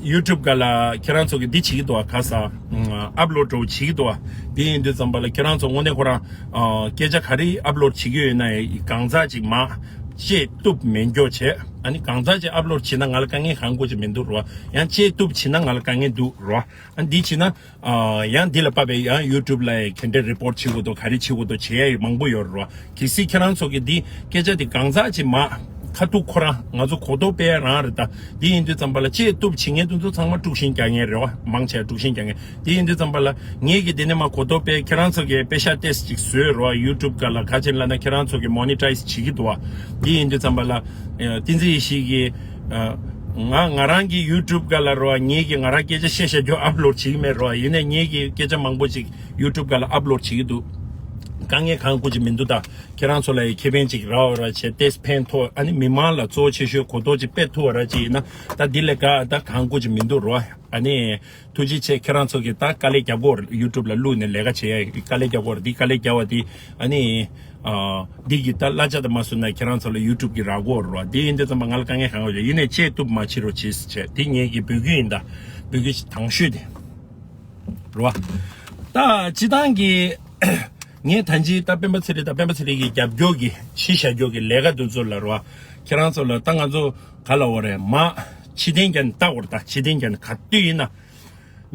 ཡུ་ཊུབ་སྒང་ལ་ཁྱེད་རང་ཚོ་གི་འདི་བྱེད་ཀྱི་འདུག་བ། ག་ས། ཨ་ཨབ་ལོཌ་འདྲ་བོ་བྱེད་ཀྱི་འདུག་བ། འདི་ཡིན་དུས་ཙམ་པ་ལ་ཁྱེད་རང་ཚོ་དངོས་གནས་ཁོ་རང་ཨ། སྐད་ཆ་ག་རེ་ཨབ་ལོཌ་བྱེད་ཀྱི་ཡོད་ན་ཡང་གང་ཟག་ཅིག་མ་བཅད་གཏུབ་མེད་འགྱོ་བྱས། ཨ་ནི་གང་ཟག་ཅིག་ཨབ་ལོཌ་བྱེད་ན་ང་ལ་དཀའ་ངལ་གང་དགོས་ཅིག་མི་འདུག་རོ། ཡང་བཅད་གཏུབ་བྱེད་ན་ང་ལ་དཀའ་ངལ་འདུག་རོ། ཨ་འདི་བྱེད་ན། ཨ་ཡང་འདི་ལ་དཔག་པའི་ཡང་ཡུ་ཊུབ་ལ་ཡང་ག་འདྲ་རི་པོར་ཊི་བྱེད་དགོས་འདུག་ག་རེ་བྱེད་དགོས་འདུག་བྱེད་ཡ་ཡི་མང་པོ་ཡོད་རེད་བ། གལ་སྲིད་ཁྱེད་རང་ཚོ་གི་འདི་སྐད་ཆ་འདི་གང་ཟག་ཅིག་མ་ཁ་ཐུག་ཁོ་རང་ང་ཚོ་གོ་རྟོགས་སྤེལ་ཡ་རང་རེད། ད་འདི་ཡིན་དུས་ཙམ་པ་ལ་བཅད་གཏུབ་བྱེད་མཁན་དེ་ཚོ་ཚང་མ་དཀྲུག་ཤིང་རྒྱག་མཁན་རེད་བ། མང་ཆེ་བ་དཀྲུག་ཤིང་རྒྱག་མཁན། འདི་ཡིན་དུས་ཙམ་པ་ལ་ངེད་ཀྱིས་འདི་ནས་མར་གོ་རྟོགས་སྤེལ། ཁྱེད་རང་ཚོ་གིས་པེ་ཤག་ཏོག་ཙམ་ཅིག་བཟོས་རེད་བ། ཡུ་ཊུབ་སྒང་ལ་ག་ཅིག་ལབ་ན་ཁྱེད་རང་ཚོ་གིས་མོ་ནི་ཊའི་ཛི་བྱེད་ཀྱི་འདུག་བ། འདི་ཡིན་དུས་ཙམ་པ་ལ་ཨ། བསྟན་འཛིན་ཡེ་ཤེས་ཀྱིས་ཨ། ང་ང་རང་གི་ཡུ་ཊུབ་སྒང་ལ་རོ། ངེད་ཀྱིས་ང་རང་སྐད་ཆ་བཤད་བཤད་རྒྱུ་ཨབ་ལོཌ་བྱེད་ཀྱི་མེད་རོ། ཡིན་ནའི་ངེད་ཀྱིས་སྐད་ཆ་མང་པོ་ཅིག་ཡུ་ཊུབ་སྒང་ལ་ཨབ་ལོཌ་བྱེད་ཀྱི་འདུག་དཀའ་ངལ་གང་དགོས་ཅིག་མི་འདུག་ད་ཁྱེད་རང་ཚོ་ལ་ཡི་ཁེ་ཕན་ཅིག་རག་པ་ར་བྱས་ཏེ་ཕན་ཐོགས། ཨ་ནི་མི་མང་ལ་གཙོ་ཆེ་ཤོས་གོ་རྟོགས་ཅིག་སྤེལ་ཐུབ་པ་ར་ཅིག་ཡིན་ན་ད་འདི་ལས་ཀ་ད་གང་དགོས་ཅིག་མི་འདུག་རོ། ཨ་ནི། ཐུགས་རྗེ་ཆེ། ཁྱེད་རང་ཚོ་གིས་ད་དཀའ་ལས་རྒྱག་དགོས་རེད། ཡུ་ཊུབ་ལ་བླུགས་ནས་ལས་ཀ་བྱེད་ཡ་དཀའ་ལས་རྒྱག་དགོས་རེད། འདི་དཀའ་ལས་རྒྱག་པ་འདི་ཨ་ནི་ཨ། འདི་གི་ད་གླ་ཆ་དང་མ་བཟོས་ན་ཁྱེད་རང་ཚོ་ལ་ཡུ་ཊུབ་གི་རག་གོ་རེད་བ། འདི་ཡིན་དུས་ཙམ་པ་ང་ལ་དཀའ་ངལ་གང་ཡོད་ཡིན་ནའི་བཅད་གཏུབ་མ་བྱེད་རོགས་བྱེད་ཟེར་བྱས། འདི་ངེད་ཀྱི་འབོད་སྐུལ་ཡིན། ད་འབོད་སྐུལ་དང་ཤོས་དེ་རེད་བ། ད་སྤྱི་བཏང་གི་ངས་ད་ཅི་ད་སྤེན་པ་ཚེ་རིང་དང་སྤེན་པ་ཚེ་རིང་གི་རྒྱབ་སྐྱོར་གི་བྱེད་བཞག་རྒྱུ་གི་ལས་ཀ་འདི་ཚོ་ལ་རེད་བ། ཁྱེད་རང་ཚོ་ལ་ད་ང་ཚོ་ག་ལབ་དགོས་རེད། མ་ཕྱི་བལྟས་བྱས་ནས་ལྟ་དགོས་རེད། ད་ཕྱི་བལྟས་བྱས་ནས་ག་དུས་ཡིན་ན།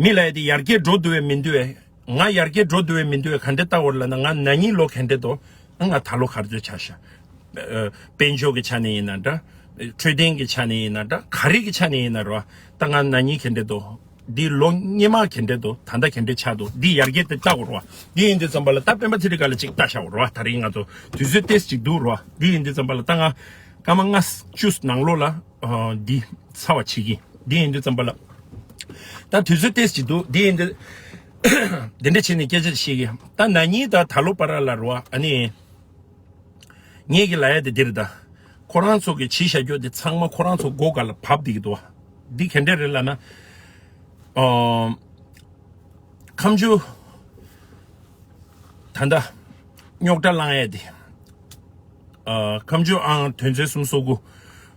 མི་ལ་ཡ་དེ་ཡར་རྒྱས་འགྲོ་འདུག་བས་མི་འདུག་བས། ང་ཡར་རྒྱས་འགྲོ་འདུག་བས་མི་འདུག་བས་ག་འདྲ་ལྟ་བར་ལ་ན། ང་ན་ནིང་ལོ་ག་འདྲ་འདུག་ང་ད་ལོ་ག་རེ་ཆགས་ཤག་ཨ། དཔལ་འབྱོར་གྱི་ཆ་ནས་ཡིན་ན་འདྲ། འཕྲོད་བསྟེན་གྱི་ཆ་ནས་ཡིན་ན་འདྲ། ག་རེ་གི་ཆ་ནས་ཡིན་ན་རོ། ད་ང་ན་ནིང་ག་འདྲ་འདུག་འདི་ལོ་སྔོན་མ་ག་འདྲ་འདུག་ད་ལྟ་ག་འདྲ་ཆགས་འདུག་འདི་ཡར་རྒྱས་དེ་ལྟ་དགོས་རོ། འདི་ཡིན་དུས་ཙམ་པ་ལ་ད་སྤེན་པ་ཚེ་རིང་སྒང་ལ་ཅིག་ལྟ་བཞག་རོ། ད་རིང་ང་ཚོ་དུས་ཚོད་ཏོག་ཙམ་ཅིག་འདུག་རོ། འདི་ཡིན་དུས་ཙམ་པ་ལ་ད་ང་སྐར་མ་ལྔ་བཅུ་ནང་ལོགས་ལ་ཨ། འདི་ཚར་བ་བྱེད་ཀྱི། འདི་ཡིན་དུས་ཙམ་པ་ལ་ད་དུས་ཚོད་ཏོག་ཙམ་ཅིག་འདུག་འདི་ཡིན་དུས་འདི་འདྲ་བྱས་ནས་སྐད་ཆ་བཤད་ཀྱི། ད་ན་ནིང་དང་ད་ལོ་བར་ལ་རོ། ཨ་ནི། ངེད་ཀྱི་ལ་ཡ་དེ་འདིར་ད། ཁོ་རང་ཚོ་གི་བྱེད་བཞག་རྒྱུ་དེ་ཚང་མ་ཁོ་རང་ཚོ་མགོ་སྒང་ལ་བབས་བསྡད་ཀྱི་འདུག་བ། འདི་ག་འདྲ་རེད་ལབ་ན། ཨོ། ཁ་མཆུ། ད་ལྟ། རྙོག་དྲ་བསླང་ཡ་དེ། ཨ། ཁ་མཆུ་ཨང་དོན་ཚན་སུམ་ཅུ་སོ་དགུ།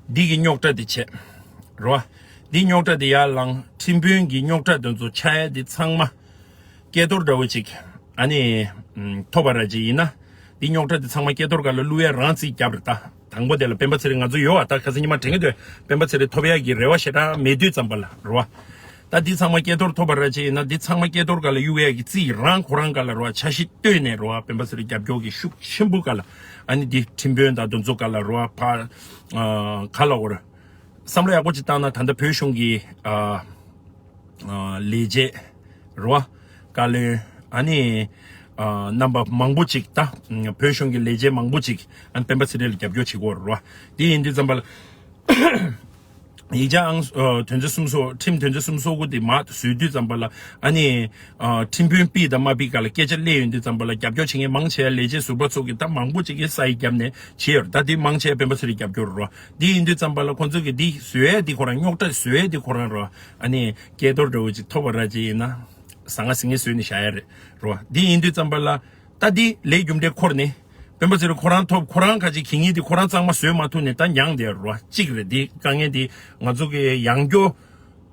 འདི་གི་རྙོག་དྲ་དེ་བྱས། རེད་བ། འདི་རྙོག་དྲ་དེ་ཡར་བསླངས། ཁྲིམས་དཔོན་གྱི་རྙོག་དྲ་དེ་ཚོ་ཆགས་ཡ་དེ་ཚང་མ། སྐལ་རྡོར་འདྲ་བོ་ཅིག་ཨ་ནི། ཐོབ་པ་ར་ཅིག་ཡིན་ན། འདི་རྙོག་དྲ་འདི་ཚང་མ་སྐལ་རྡོར་སྒང་ལ་བླུག་ཡས་རང་རྩིས་རྒྱབ་རེད་ད། དང་པོ་དེ་ལ་སྤེན་པ་ཚེ་རིང་ང་ཚོ་ཡོད་བ། ད་ཁ་སང་ཉི་མ་དྲན་གྱི་འདུག་སྤེན་པ་ཚེ་རིང་ཐོབ་ཡག་གི་རེ་བ་ཞེ་དྲག་མེད་དུས་ཙམ་པ་ལ་རེད་བ། ད་འདི་ཚང་མ་སྐལ་རྡོར་ཐོབ་པ་ར་ཅིག་ཡིན་ན་འདི་ཚང་མ་སྐལ་རྡོར་སྒང་ལ་གཡུག་ཡག་གི་རྩིས་རང་ཁོ་རང་སྒང་ལ་རེད་བ། འཆར་གཞི་བཏོད་ནས་རེད་བ། སྤེན་པ་ཚེ་རིང་རྒྱབ་སྐྱོར་གྱི་ཤུགས་ཆེན་པོ་སྒང་ལ་ཨ་ནི་འདི་ཁྲིམས་དཔོན་དང་དེ་ཚོ་སྒང་ལ་རེད་བ། ཕ་ཨ་ག་ལ་འོ་རེད། བསམ་བློ་ཡག་པོ་ཅིག་བཏང་ན་ད་ལྟ་བོད་གཞུང་གི་ཨ་ཨ་ལས་བྱེད་རེད་བ། བཀའ་བློན་ཨ་ནི་ཨ་རྣམ་པ་མང་པོ་ཅིག་ད་བོད་གཞུང་གི་ལས་བྱེད་མང་པོ་ཅིག་ཨ་ནི་སྤེན་པ་ཚེ་རིང་ལ་རྒྱབ་སྐྱོར་བྱེད་ཀྱི་ཡོད་རེད་བ། དེ་ཡིན་དུས་ཙམ་པ་ལ་ཡིག་ཆ་ཨང་ཨ་དོན་ཚན་སུམ་ཅུ་སོ་ཁྲིམས་དོན་ཚན་སུམ་ཅུ་སོ་དགུ་དེ་མར་བཟོས་དུས་ཙམ་པ་ལ་ཨ་ནི་ཨ་ཁྲིམས་དཔོན་ཕུད་དང་མ་ཕུད་སྒང་ལ་སྐད་ཆ་སླེབས་ཡོང་དུས་ཙམ་པ་ལ་རྒྱབ་སྐྱོར་བྱེད་མཁན་མང་ཆེ་བ་ལས་བྱེད་ཟུར་པ་ཚོ་གིས་ད་མང་པོ་ཅིག་གིས་ས་ཡིག་བརྒྱབ་ནས་བྱས་ཡོད་རེད། ད་དེ་མང་ཆེ་བ་སྤེན་པ་ཚེ་རིང་རྒྱབ་སྐྱོར་རེད་བ། འདི་ཡིན་དུས་ཙམ་པ་ལ་ཁོང་ཚོ་གིས་འདི་བཟོ་ཡས་འདི་ཁོ་རང་རྙོག་དྲ་བཟོ་ཡས་འདི་ཁོ་རང་རེད་བ། ཨ་ནི་སྐལ་རྡོར་འདྲ་བོ་ཅིག་ཐོབ་པ་ར་ཅིག་ཡིན་ན་ཟང་ངེ་ཟིང་ངེ་བཟོས་ནས་བཞག་ཡས་རེད་རེད་བ། འདི་ཡིན་དུས་ཙམ་པ་ལ་ད་འདི་ལས་རྒྱུ་འབྲས་འཁོར་ནས་སྤེན་པ་ཚེ་རིང་ཁོ་རང་ཐོབ། ཁོ་རང་ཁ་ཅིག་གི་ངེས་འདི་ཁོ་རང་གཙང་མ་བཟོས་མ་ཐུབ་ནས་ད་མྱངས་བསྡད་རེད་བ། གཅིག་རེད། འདི་དཀའ་ངལ་འདི་ང་ཚོ་གི་ཡང་སྐྱོ་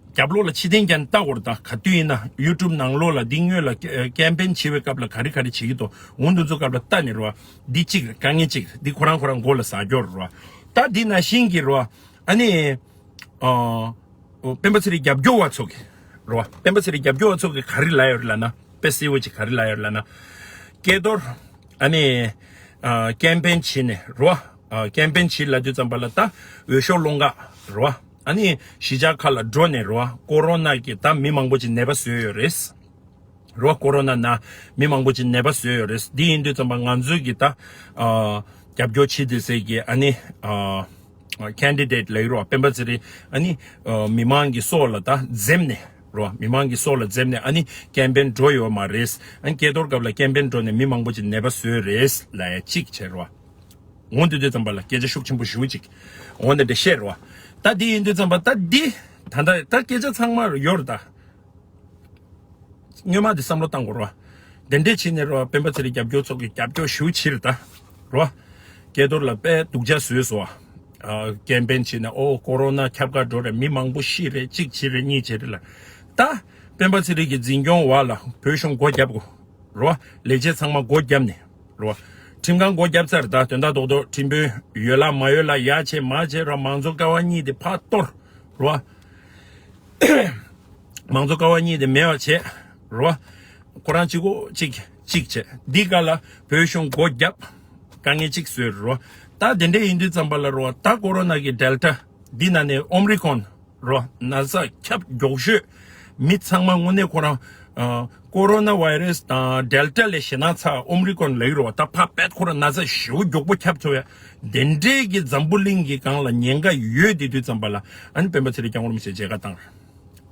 རྒྱབ་ལོགས་ལ་ཕྱི་བལྟས་ཀྱང་ལྟ་དགོས་རེད། ད་ག་དུས་ཡིན་ན་ཡུ་ཊུབ་ནང་ལོགས་ལ་འདི་སྔོན་ལ་ཀེ་ཀེམ་པེན་བྱེད་པའི་སྐབས་ལ་ག་རེ་ག་རེ་བྱེད་ཀྱི་འདུག་འོ་འདི་ཚོ་སྐབས་ལ་ལྟ་ནས་རེད་བ། འདི་གཅིག་རེད། དཀའ་ངལ་གཅིག་རེད། འདི་ཁོ་རང་ཁོ་རང་མགོ་ལ་ཟ་རྒྱུ་རེད་བ། ད་འདི་ནང་བཞིན་གྱི་རེད་བ། ཨ་ནི་ཨ་སྤེན་པ་ཚེ་རིང་རྒྱབ་སྐྱོར་བ་ཚོ་གི་རེད་བ། སྤེན་པ་ཚེ་རིང་རྒྱབ་སྐྱོར་བ་ཚོ་གི་ག་རེ་ལབ་ཡོད་རེད་ལབ་ན། དཔེ་གསལ་བོ་ཅིག་ག་རེ་ལབ་ཡོད་རེད་ལབ་ན། སྐལ་རྡོར་ཨ་ནི་ཨ་ཀེམ་པེན་བྱས་ནས་རེད་བ། ཨ་ཀེམ་པེན་བྱས་ལབ་དུས་ཙམ་པ་ལ་ད་འོས་ཤོག་སློང་ག་རེད་བ། ཨ་ནི་གཞིས་ཆགས་ཁག་ལ་འགྲོ་ནས་རེད་བ། ཀོ་རོ་ན་གི་ད་མི་མང་པོ་ཅིག་ནད་པ་བཟོས་ཡོད་རེད། རེད་བ། ཀོ་རོ་ན་ན་མི་མང་པོ་ཅིག་ནད་པ་བཟོས་ཡོད་རེད། འདི་ཡིན་དུས་ཙམ་པ་ང་ཚོའི་གི་ད་ཨ་རྒྱབ་སྐྱོར་བྱེད་དེ་ཟེར་གི་ཨ་ནི་ཨ་ཀེན་ཌི་ཌེ་ཊི་ལབ་ཀྱི་རེད་བ། སྤེན་པ་ཚེ་རིང་ཨ་ནི་ཨ་མི་མང་གི་སྲོག་ལ་ད་འཛེམ་ནས་རེད་བ། མི་མང་གི་སྲོག་ལ་འཛེམ་ནས་ཨ་ནི་ཀེམ་པེན་འགྲོ་ཡོད་མ་རེད། ཨ་ནི་སྐལ་རྡོར་སྐབས་ལ་ཀེམ་པེན་འགྲོ་ནས་མི་མང་པོ་ཅིག་ནད་པ་བཟོས་རེད་ལབ་ཡ་གཅིག་བྱས་རེད་བ། འོ་འདི་དུས་ཙམ་པ་ལ་སྐད་ཆ་ཤུགས་ཆེན་པོ་ཞེ་པོ་ཅིག་འོ་འདི་འདྲ་བཤད་རེད་བ། ད་འདི་ཡིན་དུས་ཙམ་པ་ད་འདི་ད་ད་ད་སྐད་ཆ་ཚང་མ་ཡོད་རེད་ད། སྔོན་མ་དེ་བསམ་བློ་བཏང་དགོས་རེད་བ། དེ་འདྲས་བྱས་ནས་རེད་བ། སྤེན་པ་ཚེ་རིང་རྒྱབ་སྐྱོར་ཚོ་གི་རྒྱབ་སྐྱོར་ཞེ་པོ་ཅིག་རེད་ད། རེད་བ། སྐལ་རྡོར་ལ་དཔེ་སྡུག་ཅག་བཟོས་སོང་བ། ཨ་ཀེམ་པེན་བྱས་ནས་ཨོ་ཀོ་རོ་ན་ཁྱབ་ག་འགྲོ་རེད། མི་མང་པོ་ཤི་རེད། གཅིག་བྱེད་རེད། གཉིས་བྱེད་རེད་ལ། ད་སྤེན་པ་ཚེ་རིང་གི་འཛིན་སྐྱོང་འོག་ལ་བོད་གཞུང་སྒོ་བརྒྱབ་དགོས་རེད་བ། ལས་བྱེད་ཚང་མ་སྒོ་བརྒྱབ་ནས་རེད་བ། ཁྲིམས་ཁང་སྒོ་བརྒྱབ་ཚར། ད་དོན་དག་རྡོག་རྡོག་ཁྲིམས་དཔོན་ཡོད་ལ་མ་ཡོད་ལ་ཡ་བྱེད་མ་བྱེད་ར་མང་གཙོ་ཀ་བ་གཉིས་དེ་ཕར་གཏོར་རེད་བ། མང་གཙོ་ཀ་བ་གཉིས་དེ་མེད་པ་བྱས་རོ། ཁོ་རང་གཅིག་པོ་གཅིག་གཅིག་བྱས། འདི་ག་ལ་བོད་གཞུང་སྒོ་བརྒྱབ། དཀའ་ངལ་གཅིག་བཟོས་རོ། ད་དེ་འདྲ་ཡིན་དུས་ཙམ་པ་ལ་རོ། ད་ཀོ་རོ་ན་གི་ཌེལ་ཊ་འདི་ན་ནས་ཨོམ་རི་ཀོན་རོ། ན་ཚ་ཁྱབ་མགྱོགས་ཤོས། མི་ཚང་མ་དངོས་གནས་ཁོ་རང་ཨ་ཀོ་རོ་ན་ཝའི་རེས་དང་ཌེལ་ཊ་ལས་ཞེད་སྣང་ཚ་ཨོམ་རི་ཀོན་ལབ་རོ། ད་ཕ་བད་ཁོ་རང་ན་ཚ་ཞེ་པོ་མགྱོགས་པོ་ཁྱབ་ཐུབ་ཡ། དེ་འདྲའི་གི་འཛམ་བུ་གླིང་གི་སྒང་ལ་ཉེན་ཁ་ཡོད་དེ་དུས་ཙམ་པ་ལ་ཨ་ནི་སྤེན་པ་ཚེ་རིང་སྐྱབས་མགོན་རིན་པོ་ཆེ་མཇལ་ཁ་བཏང་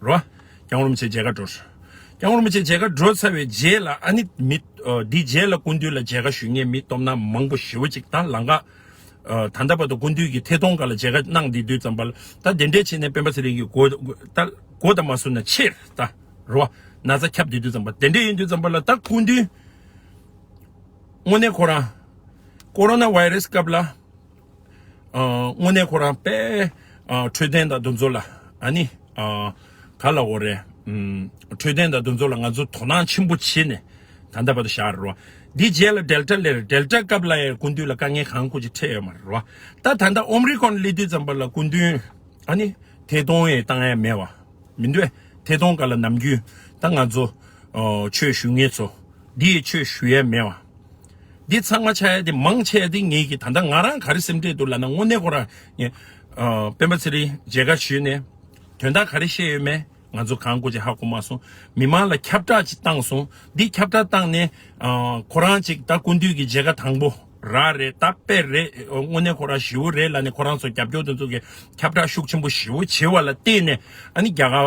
རོ། སྐྱབས་མགོན་རིན་པོ་ཆེ་མཇལ་ཁ་འགྲོ། སྐྱབས་མགོན་རིན་པོ་ཆེ་མཇལ་ཁ་འགྲོ་ཚར་བའི་རྗེས་ལ་ཨ་ནི་མི་ཨ་འདི་རྗེས་ལ་སྐུ་མདུན་ལ་མཇལ་ཁ་ཞུ་མཁན་མི་སྟོབས་ན་མང་པོ་ཞེ་པོ་ཅིག་དང་ལམ་ཁ་ཨ་ད་ལྟ་བར་དུ་སྐུ་མདུན་གྱི་ཐད་གཏོང་སྒང་ལ་མཇལ་ཁ་གནང་དེ་དུས་ཙམ་པ་ལ་ད་དེ་འདྲའི་བྱས་ནས་སྤེན་པ་ཚེ་རིང་གི་མགོ་ད་མགོ་ད་མ་སུ་ན་ཆེར་ད་རོ། ན་ཚ་ཁྱབ་དེ་དུས་ཙམ་པ་དེ་འདྲའི་ཡིན་དུས་ཙམ་པ་ལ་ད་སྐུ་མདུན་དངོས་གནས་ཁོ་རང་ཀོ་རོ་ན་ཝའི་རེས་སྐབས་ལ། ཨ་དངོས་གནས་ཁོ་རང་དཔེ་ཨ་འཕྲོད་བསྟེན་དང་དེ་ཚོ་ལ་ཨ་ནི་ཨ་ག་ལབ་དགོས་རེད། ཨམ་འཕྲོད་བསྟེན་དང་དེ་ཚོ་ལ་ང་ཚོ་དོ་སྣང་ཆེན་པོ་བྱས་ནས་ད་ལྟ་བར་དུ་བཞག་རེད་བ། འདི་རྗེས་ལ་ཌེལ་ཊ་སླེབས་རེད། ཌེལ་ཊ་སྐབས་ལ་ཡང་སྐུ་མདུན་ལ་དཀའ་ངལ་གང་ཁུ་ཅིག་འཕྲད་ཡོད་མ་རེད་བ། ད་ད་ལྟ་ཨོམ་རི་ཀོན་སླེབས་དུས་ཙམ་པ་ལ་སྐུ་མདུན་ཨ་ནི་ཐད་གཏོང་ཡང་བཏང་ཡ་མེད་བ། མི་འདུག་ཐད་གཏོང་སྒང་ལ་ནམ་རྒྱུན་ད་ང་ཚོ་ཨོ་ཆོས་ཞུ་མཁན་ཚོ་འདི་ཡི་ཆོས་ཞུ་ཡས་མེད་བ། འདི་ཚང་མ་ཆགས་ཡས་དེ་མང་ཆེ་བ་དེ་ངེད་ཀྱི་ད་ལྟ་ང་རང་ག་རེ་སེམས་ཁྲལ་འདུག་ལབ་ན་དངོས་གནས་ཁོ་རང་ངས་ཨོ་སྤེན་པ་ཚེ་རིང་མཇལ་ཁ་ཞུས་ནས་དོན་དག་ག་རེ་བཤད་ཡོད་མེད་ང་ཚོ་གང་དགོས་ཅིག་ཧ་གོ་མ་སོང་། མི་མང་ལ་ཁྱབ་བསྒྲགས་ཅིག་བཏང་སོང་། འདི་ཁྱབ་བསྒྲགས་བཏང་ནས་ཨོ་ཁོ་རང་ཅིག་ད་སྐུ་མདུན་གྱི་མཇལ་ཁ་དང་པོ། ར་རེད། ད་དཔེ་རེད། དངོས་གནས་ཁོ་རང་ཞེ་པོ་རེད་ལབ་ནས་ཁོ་རང་ཚོ་རྒྱབ་སྐྱོར་དེ་ཚོ་གི་ཁྱབ་བསྒྲགས་ཤུགས་ཆེན་པོ་ཞེ་པོ་བྱེད་པ་ལ་བརྟེན་ནས་ཨ་ནི་རྒྱ་གར་ཨ་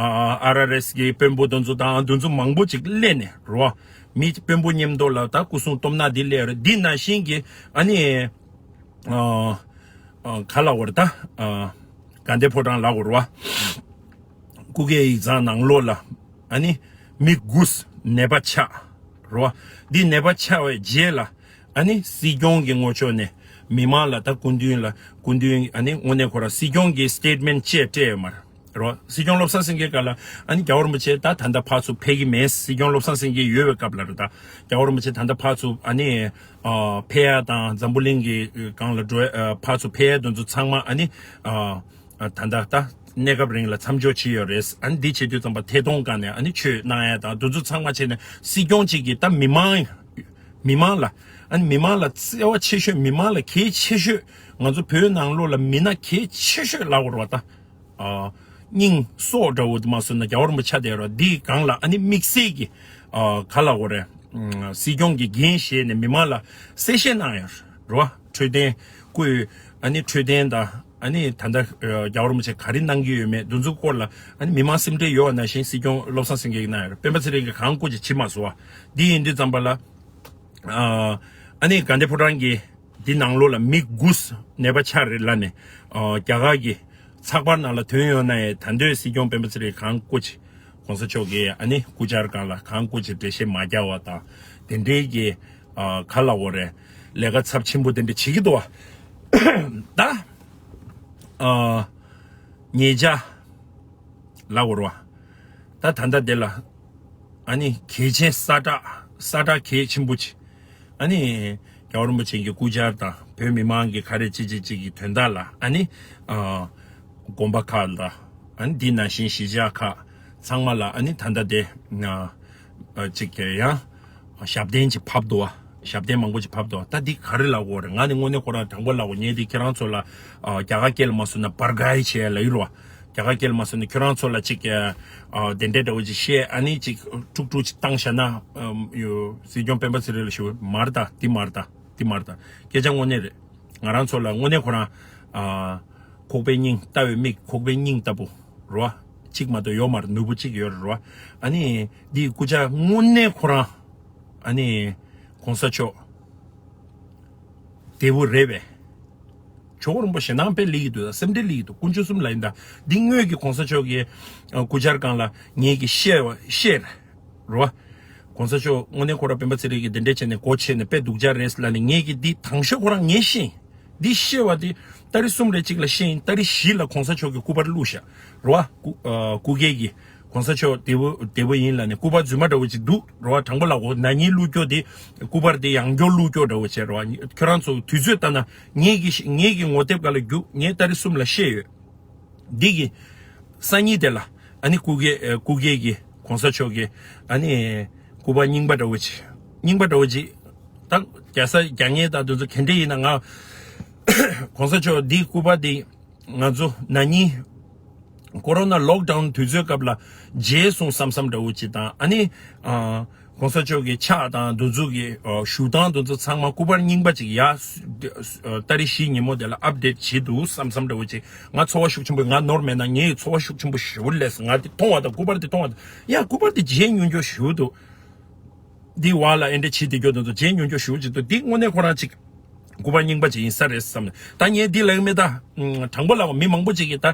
ཨ་ཨར་ཨར་ཨེས་གི་དཔོན་པོ་དེ་ཚོ་དང་དེ་ཚོ་མང་པོ་ཅིག་སླེབས་ནས་རོ། མི་དཔོན་པོ་མཉམ་དུ་ལ་ད་སྐུ་སྲུང་སྟོབས་ན་འདི་སླེབས་རེད། འདི་ནང་བཞིན་གྱི་ཨ་ནི་ཨ་ཨ་ག་ལབ་དགོས་རེད། ད་ཨ་དགའ་ལྡན་ཕོ་བྲང་ལབ་དགོས་རེད་བ། སྐུ་སྒེར་ཡིག་ཚང་ནང་ལོགས་ལ་ཨ་ནི་མི་དགུ་ནད་པ་ཆགས་རོ། འདི་ནད་པ་ཆགས་པའི་རྗེས་ལ་ཨ་ནི་སྲིད་སྐྱོང་གི་ངོས་ཕྱོགས་ནས་མི་མང་ལ་ད་སྐུ་མདུན་ལ་སྐུ་མདུན་ཨ་ནི་དངོས་གནས་ཁོ་རང་སྲིད་སྐྱོང་གི་སི་ཊེཊ་མེན་ཊི་བཅས་སྤྲད་ཡོད་མ་རེད། རོ། སྲིད་སྐྱོང་བློ་བཟང་སེང་གེ་སྐབས་ལ་ཨ་ནི་རྒྱལ་བ་རིན་པོ་ཆེ་ད་ད་ལྟ་ཕར་ཚུར་ཕེབས་ཀྱི་མེད། སྲིད་སྐྱོང་བློ་བཟང་སེང་གེ་ཡོད་པའི་སྐབས་ལ་རེད། ད་རྒྱལ་བ་རིན་པོ་ཆེ་ད་ལྟ་ཕར་ཚུར་ཨ་ནི་ཨ་ཕེབས་ཡ་དང་འཛམ་བུ་གླིང་གི་སྒང་ལ་འགྲོ་ཨ་ཕར་ཚུར་ཕེབས་ཡ་དེ་ཚོ་ཚང་མ་ཨ་ནི་ཨ་ཨ་ད་ལྟ་ད་གནས་སྐབས་རིང་ལ་མཚམས་འཇོག་བྱས་ཡོད་རེད། ཨ་ནི་འདི་བྱེད་དུས་ཙམ་པ་ཐད་གཏོང་སྒང་ནས་ཨ་ནི་ཆོས་གནང་ཡ་དང་དེ་ཚོ་ཚང་མ་བྱས་ནས་སྲིད་སྐྱོང་གཅིག་གིས་ད་མི་མང་མི་མང་ལ་ཨ་ནི་མི་མང་ལ་བརྩེ་བ་ཆེ་ཤོས། མི་མང་ལ་གལ་ཆེ་ཤོས། ང་ཚོ་བོད་ནང་ལོགས་ལ་མི་སྣ་གལ་ཆེ་ཤོས་ལབ་དགོས་རེད་པ་ད། ཨ་སྙིང་སྲོག་འདྲ་བོ་དེ་མ་སོང་ན་རྒྱལ་བ་རིན་པོ་ཆེ་དེ་རོ། འདིའི་སྒང་ལ་ཨ་ནི་དམིགས་བསལ་གྱི་ཨ་ག་ལབ་དགོས་རེད། ཨ་སྲིད་སྐྱོང་གི་འགན་བཞེས་ནས་མི་མང་ལ་གསལ་བཤད་གནང་ཡོད་རོ། འཕྲོད་བསྟེན་བསྐུར། ཨ་ནི་འཕྲོད་བསྟེན་དང་ཨ་ནི་ད་ལྟ་ཨ་རྒྱལ་བ་རིན་པོ་ཆེ་ག་རེ་གནང་གི་ཡོད་མེད་དེ་ཚོའི་སྐོར་ལ་ཨ་ནི་མི་མང་སེམས་ཁྲལ་ཡོད་པ་ནང་བཞིན་སྲིད་སྐྱོང་བློ་བཟང་སེང་གེ་གིས་གནང་ཡོད་རེད། སྤེན་པ་ཚེ་རིང་གིས་གང་བསྐུར་ཅིག་བྱེད་མ་སོང་བ། འདི་ཡིན་དུས་ཙམ་པ་ལ་ཨ་ཨ་ནི་དགའ་ལྡན་ཕོ་བྲང་གི་འདི་ནང་ལོགས་ལ་མི་དགུ་ནད་པ་ཆགས་རེད་ལབ་ནས། ཨ་རྒྱ་གར་གྱི་ཚགས་པར་ནང་ལ་ཐོན་ཡོང་ན་ཡང་ད་འདོད་སྲིད་སྐྱོང་སྤེན་པ་ཚེ་རིང་གང་བསྐུར་ཅིག་གོང་ས་མཆོག་གིས་ཨ་ནི་སྐུ་བཅར་སྒང་ལ་གང་བསྐུར་ཅིག་འགྲེལ་བཤད་མ་རྒྱག་པ་དང་དེ་འདྲའི་གི་ཨ་ག་ལབ་དགོས་རེད། ལས་ཀ་ཚབས་ཆེན་པོ་དེ་འདྲ་བྱེད་ཀྱི་འདུག་བ། ད་ཨ་ཉེ་ཆར་ལབ་དགོས་རེད་བ། ད་ད་ལྟ་དེ་ལ་ཨ་ནི་གལ་ཆེན་ས་བསྒྲགས་ས་བསྒྲགས་གལ་ཆེན་པོ་ཅིག་ཨ་ནི་རྒྱལ་བ་རིན་པོ་ཆེ་གི་སྐུ་བཅར་དང་བོད་མི་མང་གི་ག་རེ་ཅི་ཅི་ཅི་གི་དོན་དག་ལ་ཨ་ནི་ཨ་དགོན་པ་ཁག་དང་ཨ་ནི་འདི་ནང་བཞིན་གཞིས་ཆགས་ཁག་ཚང་མ་ལ་ཨ་ནི་ད་ལྟ་དེ་ཨ་ཅིག་ཡང་ཞབས་བརྟན་ཅིག་ཕབ་འདུག་བ། ཞབས་བརྟན་མང་པོ་ཅིག་ཕབ་འདུག་བ། ད་འདི་ག་རེ་ལབ་དགོས་རེད། ང་ནི་དངོས་གནས་ཁོ་རང་དྲང་པོ་ལབ་དགོས། ངས་འདི་ཁྱེད་རང་ཚོ་ལ་ཨ་རྒྱ་གར་སྐད་ལ་མ་སོང་ན་བར་ག་ཡི་བྱས་ལབ་ཡོད་རེད་བ། རྒྱ་གར་སྐད་ལ་མ་སོང་ན་ཁྱོད་རང་ཚོ་ལ་ཅིག་ཨ་དེ་འདྲའི་འདྲ་བོ་ཅིག་བཤད་ཨ་ནི་ཅིག་དཀྲུག་དཀྲུག་ཅིག་བཏང་བཞག་ན་ཨམ་ཡོ་སྲིད་སྐྱོང་སྤེན་པ་ཚེ་རིང་ལ་ཞུ། མ་རེད་ད། འདི་མ་རེད་ད། འདི་མ་རེད་ད། སྐད་ཆ་དངོས་གནས་རེད། ང་རང་ཚོ་ལ་དངོས་གནས་ཁོ་རང་ཨ་ཁོག་པའི་སྙིང་ལྟ་བའི་མིག་ཁོག་པའི་སྙིང་ལྟ་བུ་རེད་བ། གཅིག་མ་གཏོགས་ཡོད་མ་རེད། ནོར་བུ་གཅིག་ཡོད་རེད་བ། ཨ་ནི་འདི་སྐུ་བཅར་དངོས་གནས་ཁོ་རང་ཨ་ནི་གོང་ས་མཆོག་བདེ་པོ་རེད་པས། ཇོ་བོ་རིན་པོ་ཆེ་ཞེད་སྣང་དཔེ་སླེབས་ཀྱི་འདུག་ད། སེམས་ཁྲལ་སླེབས་ཀྱི་འདུག་དཀོན་མཆོག་གསུམ་ལ་ཡིན་ད། འདི་སྔོན་གྱི་གོང་ས་མཆོག་གི་ཨ་སྐུ་བཅར་སྒང་ལ་ངེད་ཀྱིས་བཤད་བཤད་རེད་བ། གོང་ས་མཆོག་དངོས་གནས་ཁོ་རང་སྤེན་པ་ཚེ་རིང་གིས་འདི་འདྲས་བྱས་ནས་སྒོ་ཕྱེ་ནས་དཔེ་སྡུག་ཅག་རེད་ལབ་ནས། ངེད་ཀྱིས་འདི་དང་ཤོས་ཁོ་རང་ངས་ཤེས་ཡིན། འདི་བཤད་པ་འདི་ཏ་རིག་གསུམ་རེ་གཅིག་ལ་བཤད་ཡིན། ཏ་རིག་བཞི་ལ་གོང་ས་མཆོག་གི་སྐུ་པར་བླུགས་ཤག་རེད་བ། སྐུ་ཨ་སྐུ་སྒེར་གྱི་གོང་ས་མཆོག་བདེ་པོ་བདེ་པོ་ཡིན་ལབ་ནས་སྐུ་པར་རྫུན་མ་འདྲ་བོ་ཅིག་འདུག་རེད་བ། དྲང་པོ་ལབ་དགོས། ན་ནིང་བླུགས་རྒྱུ་དེ་སྐུ་པར་དེ་ཡང་བསྐྱར་བླུགས་རྒྱུ་འདྲ་བོ་བྱས་རེད་བ། ཁྱོད་རང་ཚོ་དུས་ཚོད་ལྟ་ན་ངེད་ཀྱི་ངེད་ཀྱི་ངོ་དེབ་སྒང་ལ་རྒྱུགས། ངས་ཏ་རིག་གསུམ་ལ་བཤད་ཡོད། འདི་གི་སང་ཉིན་དེ་ལ་ཨ་ནི་སྐུ་སྒེར་ཨ་སྐུ་སྒེར་གྱི་གོང་ས་མཆོག་གི་ཨ་ནི་སྐུ་པར་རྙིང་པ་འདྲ་བོ་ཅིག་རྙིང་པ་འདྲ་བོ་ཅིག་ད་རྒྱག་ས་རྒྱག་མཁན་དང་དེ་ཚོ་ག་འདྲ་ཡིན་ན། ང་གོང་ས་མཆོག་འདི་སྐུ་པར་འདི་ང་ཚོ་ན་ནིང་ཀོ་རོ་ན་ལོག་ཌའུན་དུས་ཚོད་སྐབས་ལ་མཇལ་སོང་བསམ་བསམ་འདྲ་བོ་ཅིག་དང་། ཨ་ནི་ཨ་གོང་ས་མཆོག་གི་ཕྱག་དང་འདི་ཚོ་གི་ཨ་བཞུགས་སྟངས་འདི་ཚོ་ཚང་མ་སྐུ་པར་རྙིང་པ་ཅིག་ཡ་ཨ་ཏ་རིག་བཞི་ཉིན་མོ་དེ་ལ་ཨབ་ཌེཊ་བྱེད་འདུག་བསམ་བསམ་འདྲ་བོ་ཅིག་ང་ཚོར་བ་ཤུགས་ཆེན་པོ། ང་ནོར་མེད་ན་ངའི་ཚོར་བ་ཤུགས་ཆེན་པོ་ཞེ་པོ་སླེབས་སོང་། ང་དེ་མཐོང་བ་དང་སྐུ་པར་དེ་མཐོང་བ་དང་། ཡ་སྐུ་པར་དེ་མཇལ་མྱོང་རྒྱུ་ཞེ་པོ་འདུག་འདི་བ་ལ་ཨེ་འདྲ་བྱེད་བསྡད་རྒྱུ་དེ་ཚོ་མཇལ་མྱོང་རྒྱུ་ཞེ་པོ་ཅིག་འདུག་འདི་དངོས་གནས་ཁོ་རང་ཅིག་སྐུ་པར་རྙིང་པ་ཅིག་ཡིན་ས་རེད་བསམ་ནས། ད་ངས་འདི་ལབ་ཀྱི་མེད་ད། ཨ་དྲང་པོ་ལབ་པ་མི་མང་པོ་ཅིག་གིས་ད་ཨ་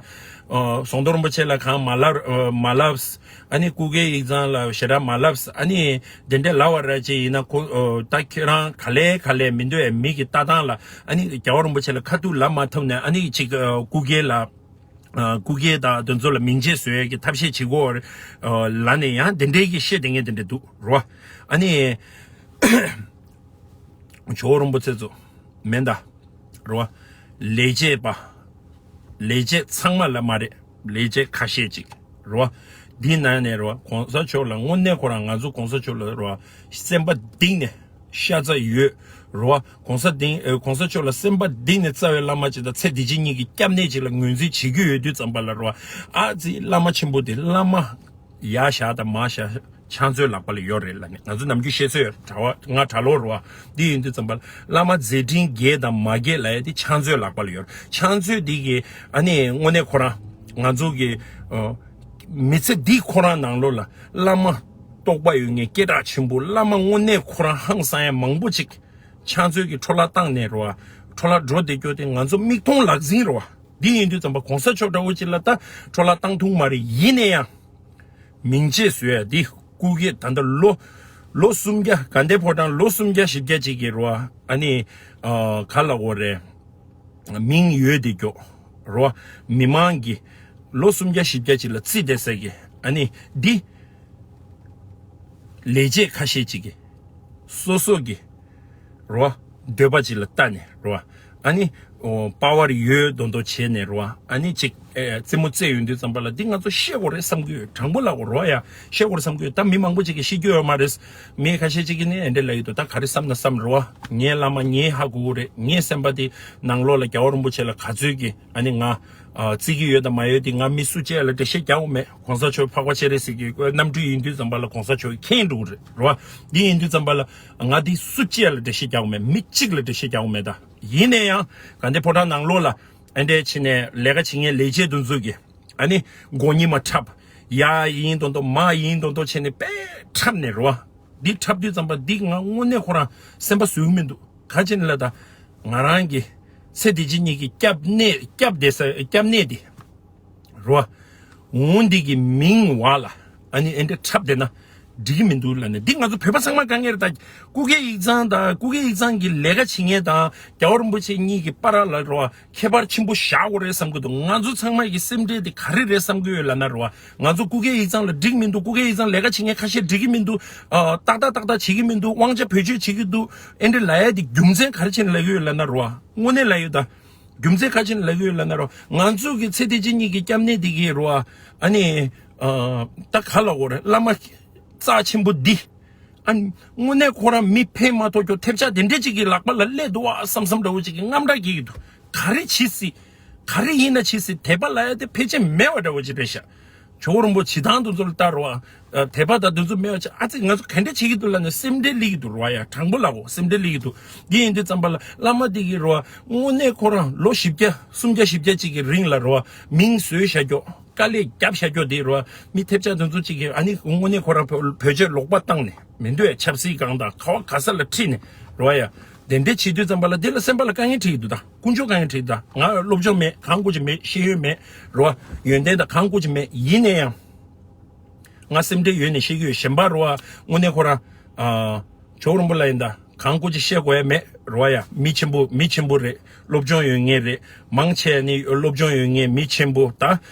ཟམ་གདོང་རིན་པོ་ཆེ་ལ་གང་མ་ལབ་ཨ་མ་ལབས། ཨ་ནི་སྐུ་སྒེར་ཡིག་ཚང་ལ་ཞེ་དྲག་མ་ལབས། ཨ་ནི་དེ་འདྲ་ལབ་པ་ར་ཅིག་ཡིན་ན་ཁོ་ཨ་ད་ཁྱེད་རང་ག་ལེ་ག་ལེ་མི་འདུག་ཨེ། མི་གི་ལྟ་སྟངས་ལ་ཨ་ནི་རྒྱལ་བ་རིན་པོ་ཆེ་ལ་ཁ་ཐུག་ལབ་མ་ཐུབ་ནས་ཨ་ནི་ཅིག་ཨ་སྐུ་སྒེར་ལ་ཨ་སྐུ་སྒེར་དང་དེ་ཚོ་ལ་མིང་ཆད་བཟོ་ཡས་ཀྱི་ཐབས་ཤེས་བྱེད་དགོས་ཨ་ལབ་ནས་ཡང་དེ་འདྲའི་གི་བཤད་བསྡད་མཁན་དེ་འདྲ་འདུག་རོ། ཨ་ནི་ཇོ་བོ་རིན་པོ་ཆེ་ཚོ་མེད་ད་རོ། ལས་བྱེད་པ་ལས་བྱེད་ཚང་མ་ལ་མ་རེད། ལས་བྱེད་ཁ་ཤས་ཅིག་རོ། འདི་ནང་ནས་རོ་གོང་ས་མཆོག་ལ་དངོས་གནས་ཁོ་རང་ང་ཚོ་གོང་ས་མཆོག་ལ་རོ་སེམས་པ་གཏིང་ནས་ཤ་ཚ་ཡོད་རོ། གོང་ས་གདིང་ཨེ་གོང་ས་མཆོག་ལ་སེམས་པ་གཏིང་ནས་རྩ་བའི་བླ་མ་ཅིག་དང་ཚེ་འདི་ཕྱི་གཉིས་ཀྱི་སྐྱབས་གནས་ཅིག་ལ་ངོས་འཛིན་བྱེད་ཀྱི་ཡོད་དུས་ཙམ་པ་ལ་རོ། ཨ་ཙི་བླ་མ་ཆེན་པོ་དེ་བླ་མ་ཡར་བཞག་དང་མར་བཞག་ཕྱག་མཛོད་ལག་པ་ལ་ཡོད་རེད་ལབ་ནས་ང་ཚོ་ནམ་རྒྱུན་བཤད་སྲོལ་ཡོད་རེད། གྲྭ་བ་ང་གྲྭ་ལོག་རེད་བ། འདི་ཡིན་དུས་ཙམ་པ་ལ་བླ་མ་མཛད་འཕྲིན་རྒྱས་དང་མ་རྒྱས་ལབ་ཡ་དེ་ཕྱག་མཛོད་ལག་པ་ལ་ཡོད་རེད། ཕྱག་མཛོད་འདི་གི་ཨ་ནི་དངོས་གནས་ཁོ་རང་ང་ཚོ་གི་ཨ་མི་ཚེ་འདི་ཁོ་རང་ནང་ལོགས་ལ་བླ་མ་རྟོགས་པ་ཡོད་མཁན་སྐད་གྲགས་ཆེན་པོ་བླ་མ་དངོས་གནས་ཁོ་རང་ཧང་སང་ཡ་མང་པོ་ཅིག་ཕྱག་མཛོད་ཀྱི་འཕྲོ་བརླག་བཏང་ནས་རེད་བ། འཕྲོ་བརླག་འགྲོ་བསྡད་རྒྱུ་དེ་ང་ཚོ་མིག་མཐོང་ལག་ཟིན་རེད་བ། འདི་ཡིན་དུས་ཙམ་པ་གོང་ས་མཆོག་འདྲ་བོ་ཅིག་ལ་ད་འཕྲོ་བརླག་བཏང་ཐུབ་མ་རེད། ཡིན་ན་ཡང་མིང་ཆད་བཟོ་ཡ་འདི་སྐུ་སྒེར་ད་ལྟ་ལོ་ལོ་སུམ་བརྒྱ་དགའ་ལྡན་ཕོ་བྲང་ལོ་སུམ་བརྒྱ་བཞི་བརྒྱ་ཅིག་གི་རེད་བ། ཨ་ནི་ཨ་ག་ལབ་དགོས་རེད། མིང་ཡོད་དེ་མགྱོགས་རོ། མི་མང་གི་ ལོ་སུམ་བརྒྱ་བཞི་བརྒྱ་ཅིག་ལ་རྩིས་བསྡད་ས་གི་ཨ་ནི་འདི། ལས་བྱེད་ཁ་ཤས་ཅིག་གིས་སོ་སོ་གི་རོ་འདོད་པ་ཅིག་ལ་ལྟ་ནས་རོ། ཨ་ནི་པ་ཝར་ཡོད་མདོག་མདོག་བྱས་ནས་རོ། ཨ་ནི་ཅིག་ཨེ་རྩེད་མོ་རྩེ་ཡོང་དུས་ཙམ་པ་ལ་འདི་ང་ཚོ་ཤེས་དགོས་རེད་བསམ་གི་ཡོད། དྲང་པོ་ལབ་དགོས་རོ་ཡ། ཤེས་དགོས་རེད་བསམ་གི་ཡོད། ད་མི་མང་པོ་ཅིག་གིས་ཤེས་རྒྱུ་ཡོད་མ་རེད། མི་ཁ་ཤས་ཅིག་གིས་ནི་ཨེ་འདྲ་ལབ་ཡོད་དོ། ད་ག་རེ་བསམ་ན་བསམ་རོ། ངའི་བླ་མ་ངའི་ཧ་གོ་གི་རེད། ངའི་སེམས་པ་དེ་ནང་ལོགས་ལ་རྒྱལ་བ་རིན་པོ་ཆེ་ལ་ག་ཚོད་ཀྱི་ཨ་ནི་ང་ཨ་བརྩི་གི་ཡོད་དང་མ་ཡོད་དེ་ང་མི་སུ་གཅིག་ལ་འགྲེལ་བཤད་རྒྱག་གི་མེད། གོང་ས་མཆོག་འཕགས་པ་སྤྱན་རས་གཟིགས་ཀྱི་རྣམ་སྤྲུལ་ཡིན་དུས་ཙམ་པ་ལ་གོང་ས་མཆོག་མཁྱེན་འགྲོ་གི་རེད་རོ། འདི་ཡིན་དུས་ཙམ་པ་ལ་ང་འདི་སུ་གཅིག་ལ་འགྲེལ་བཤད་རྒྱག་གི་མེད། མི་གཅིག་ལ་འགྲེལ་བཤད་རྒྱག་གི་མེད། ད་ཡིན་ན་ཡང་དགའ་ལྡན་ཕོ་བྲང་ནང་ལོགས་ལ་ཨེ་འདྲས་བྱས་ནས་ལས་ཀ་བྱེད་མཁན་ལས་བྱེད་དེ་ཚོ་གིས་ཨ་ནི་མགོ་གཉིས་མ་འཁྲབ། ཡ་ཡིན་མདོག་མདོག་མ་ཡིན་མདོག་མདོག་བྱས་ནས་དཔེ་འཁྲབ་ནས་རོ། འདི་འཁྲབ་དུས་ཙམ་པ་འདི་ང་དངོས་གནས་ཁོ་རང་སེམས་པ་བཟོད་ཀྱི་མི་འདུག་ག་ཅི་ནས་ལ་ད་ང་རང་གི་ཚེ་འདི་ཕྱི་གཉིས་ཀྱི་སྐྱབས་གནས་སྐྱབས་བསྡད་ས་སྐྱབས་གནས་འདི་རོ། འོང་འདི་གི་མིང་བ་ལ་ཨ་ནི་ཨེ་འདྲ་འཁྲབ་བསྡད་ན་འགྲིག་གི་མི་འདུག་ལབ་ནས། འདི་ང་ཚོ་བོད་པ་ཚང་མ་དཀའ་ངལ་རེད། ད་སྐུ་སྒེར་ཡིག་ཚང་དང་སྐུ་སྒེར་ཡིག་ཚང་གི་ལས་ཀ་བྱེད་མཁན་དང་རྒྱལ་བ་རིན་པོ་ཆེ་གཉིས་ཀྱི་བར་ལ་རོ། ཁྱད་པར་ཆེན་པོ་བཞག་དགོས་རེད་བསམ་གྱི་འདུག་ང་ཚོ་ཚང་མ་གི་སེམས་ཁྲལ་དེ་ག་རེ་རེད་བསམ་གྱི་ཡོད་ལབ་ན་རེད་བ། ང་ཚོ་སྐུ་སྒེར་ཡིག་ཚང་ལ་འགྲིག་མི་འདུག་སྐུ་སྒེར་ཡིག་ཚང་ལས་ཀ་བྱེད་མཁན་ཁ་ཤས་འགྲིག་གི་མི་འདུག་ཨ། ཏག་ཏག་ཏག་ཏག་བྱེད་ཀྱི་མི་འདུག་དབང་ཆ་བེད་སྤྱོད་བྱེད་ཀྱི་འདུག་ཨེ་འདྲ་ལབ་ཡ་དེ་རྒྱུ་མཚན་ག་རེ་བྱས་ནས་ལབ་ཀྱི་ཡོད་ལབ་ན་རེད་བ། དངོས་གནས་ལབ་ཡོད་ད། རྒྱུ་མཚན་ག་རེ་བྱས་ནས་ལབ་ཀྱི་ཡོད་ལབ་ན་རེད་བ། ང་ཚོ་གི་ཚེ་འདི་ཕྱི་གཉིས་ཀྱི་སྐྱབས་གནས་དེ་གི་རེད་བ། ཨ་ནི་ཨ། ད་ག་ལབ་དགོས་རེད། བླ་མ་རྩ་ཆེན་པོ་འདི། ཨ། དངོས་གནས་ཁོ་རང་མི་ཕན་མ་ཐོགས་ཀྱོག་ཐེབས་ཆག་དེ་འདྲས་ཅིག་གི་ལག་པ་ལ་སླེབས་འདུག་བ་བསམ་བསམ་འདྲ་བོ་ཅིག་གི་རྔམ་སྐྲག་སྐྱེ་གི་འདུག་ག་རེ་བྱེད་སྲིད། ག་རེ་ཡིན་ན་བྱེད་སྲིད། དད་པ་ལབ་ཡ་དེ་ཕལ་ཆེར་མེད་པ་འདྲ་བོ་ཅིག་རེད་ཤག་ཇོ་བོ་རིན་པོ་ཆེ་དང་དེ་ཚོ་ལ་ལྟ་རོགས། ཨ། དད་པ་དང་དེ་ཚོ་མེད་པ་ཅིག་ཨ་ཙི་ང་ཚོ་ག་འདྲ་བྱེད་ཀྱི་འདུག་ལབ་ནས་སེམས་ཁྲལ་སླེབས་ཀྱི་འདུག་རོ་ཡ། དྲང་པོ་ལབ་གོ། སེམས་ཁྲལ་སླེབས་ཀྱི་འདུག་འདི་ཡིན་དུས་ཙམ་པ་ལ་བླ་མ་དེ་གི་རོ། དངོས་གནས་ཁོ་རང་ལོ་བཞི་བརྒྱ་སུམ་བརྒྱ་བཞི་བརྒྱ་ཅིག་གི་རིང་ལ་རོ། མིང་བཟོས་བཞག་ཀྱོག་དཀའ་ལས་བརྒྱབ་བཞག་ཀྱོག་དེ་རོ། མི་ཐེབས་ཆག་དེ་ཚོ་གཅིག་གིས་ཨ་ནི་དངོས་གནས་ཁོ་རང་བོད་བོད་ཆས་ལོག་པ་བཏང་ནས་མི་འདུག་ཨེ། ཆབ་སྲིད་སྒང་དང་ག་བ་ག་ས་ལ་ཁྲིད་ནས་རོ་ཡ། དེ་འདྲས་བྱེད་དུས་ཙམ་པ་ལ་དེ་ལ་སེམས་པ་ལ་དཀའ་ངལ་འཕྲད་ཀྱི་འདུག་ད་དཀོན་མཆོག་དཀའ་ངལ་འཕྲད་ཀྱི་འདུག་ད་ང་སློབ་སྦྱོང་མེད། གང་དགོས་ཀྱི་མེད། ཤེས་ཡོན་མེད་རོ། ཡོན་ཏན་དང་གང་དགོས་ཀྱི་མེད། ཡིན་ན་ཡང་ང་སེམས་ཁྲལ་ཡོད་ནས་བཤད་ཀྱི་ཡོད། གཞན་པ་རོ། དངོས་གནས་ཁོ་རང་ཨ། ཇོ་བོ་རིན་པོ་ལ་ཡིན་ད། གང་དགོས་ཅིག་བཤད་དགོས་ཡ་མེད་རོ་ཡ། མི་ཆེན་པོ་མི་ཆེན་པོ་རེད། སློབ་སྦྱོང་ཡོད་མཁན་རེད། མང་ཆེ་ནི་སློབ་སྦྱོང་ཡོད་མཁན་མི་ཆེན་པོ། ད་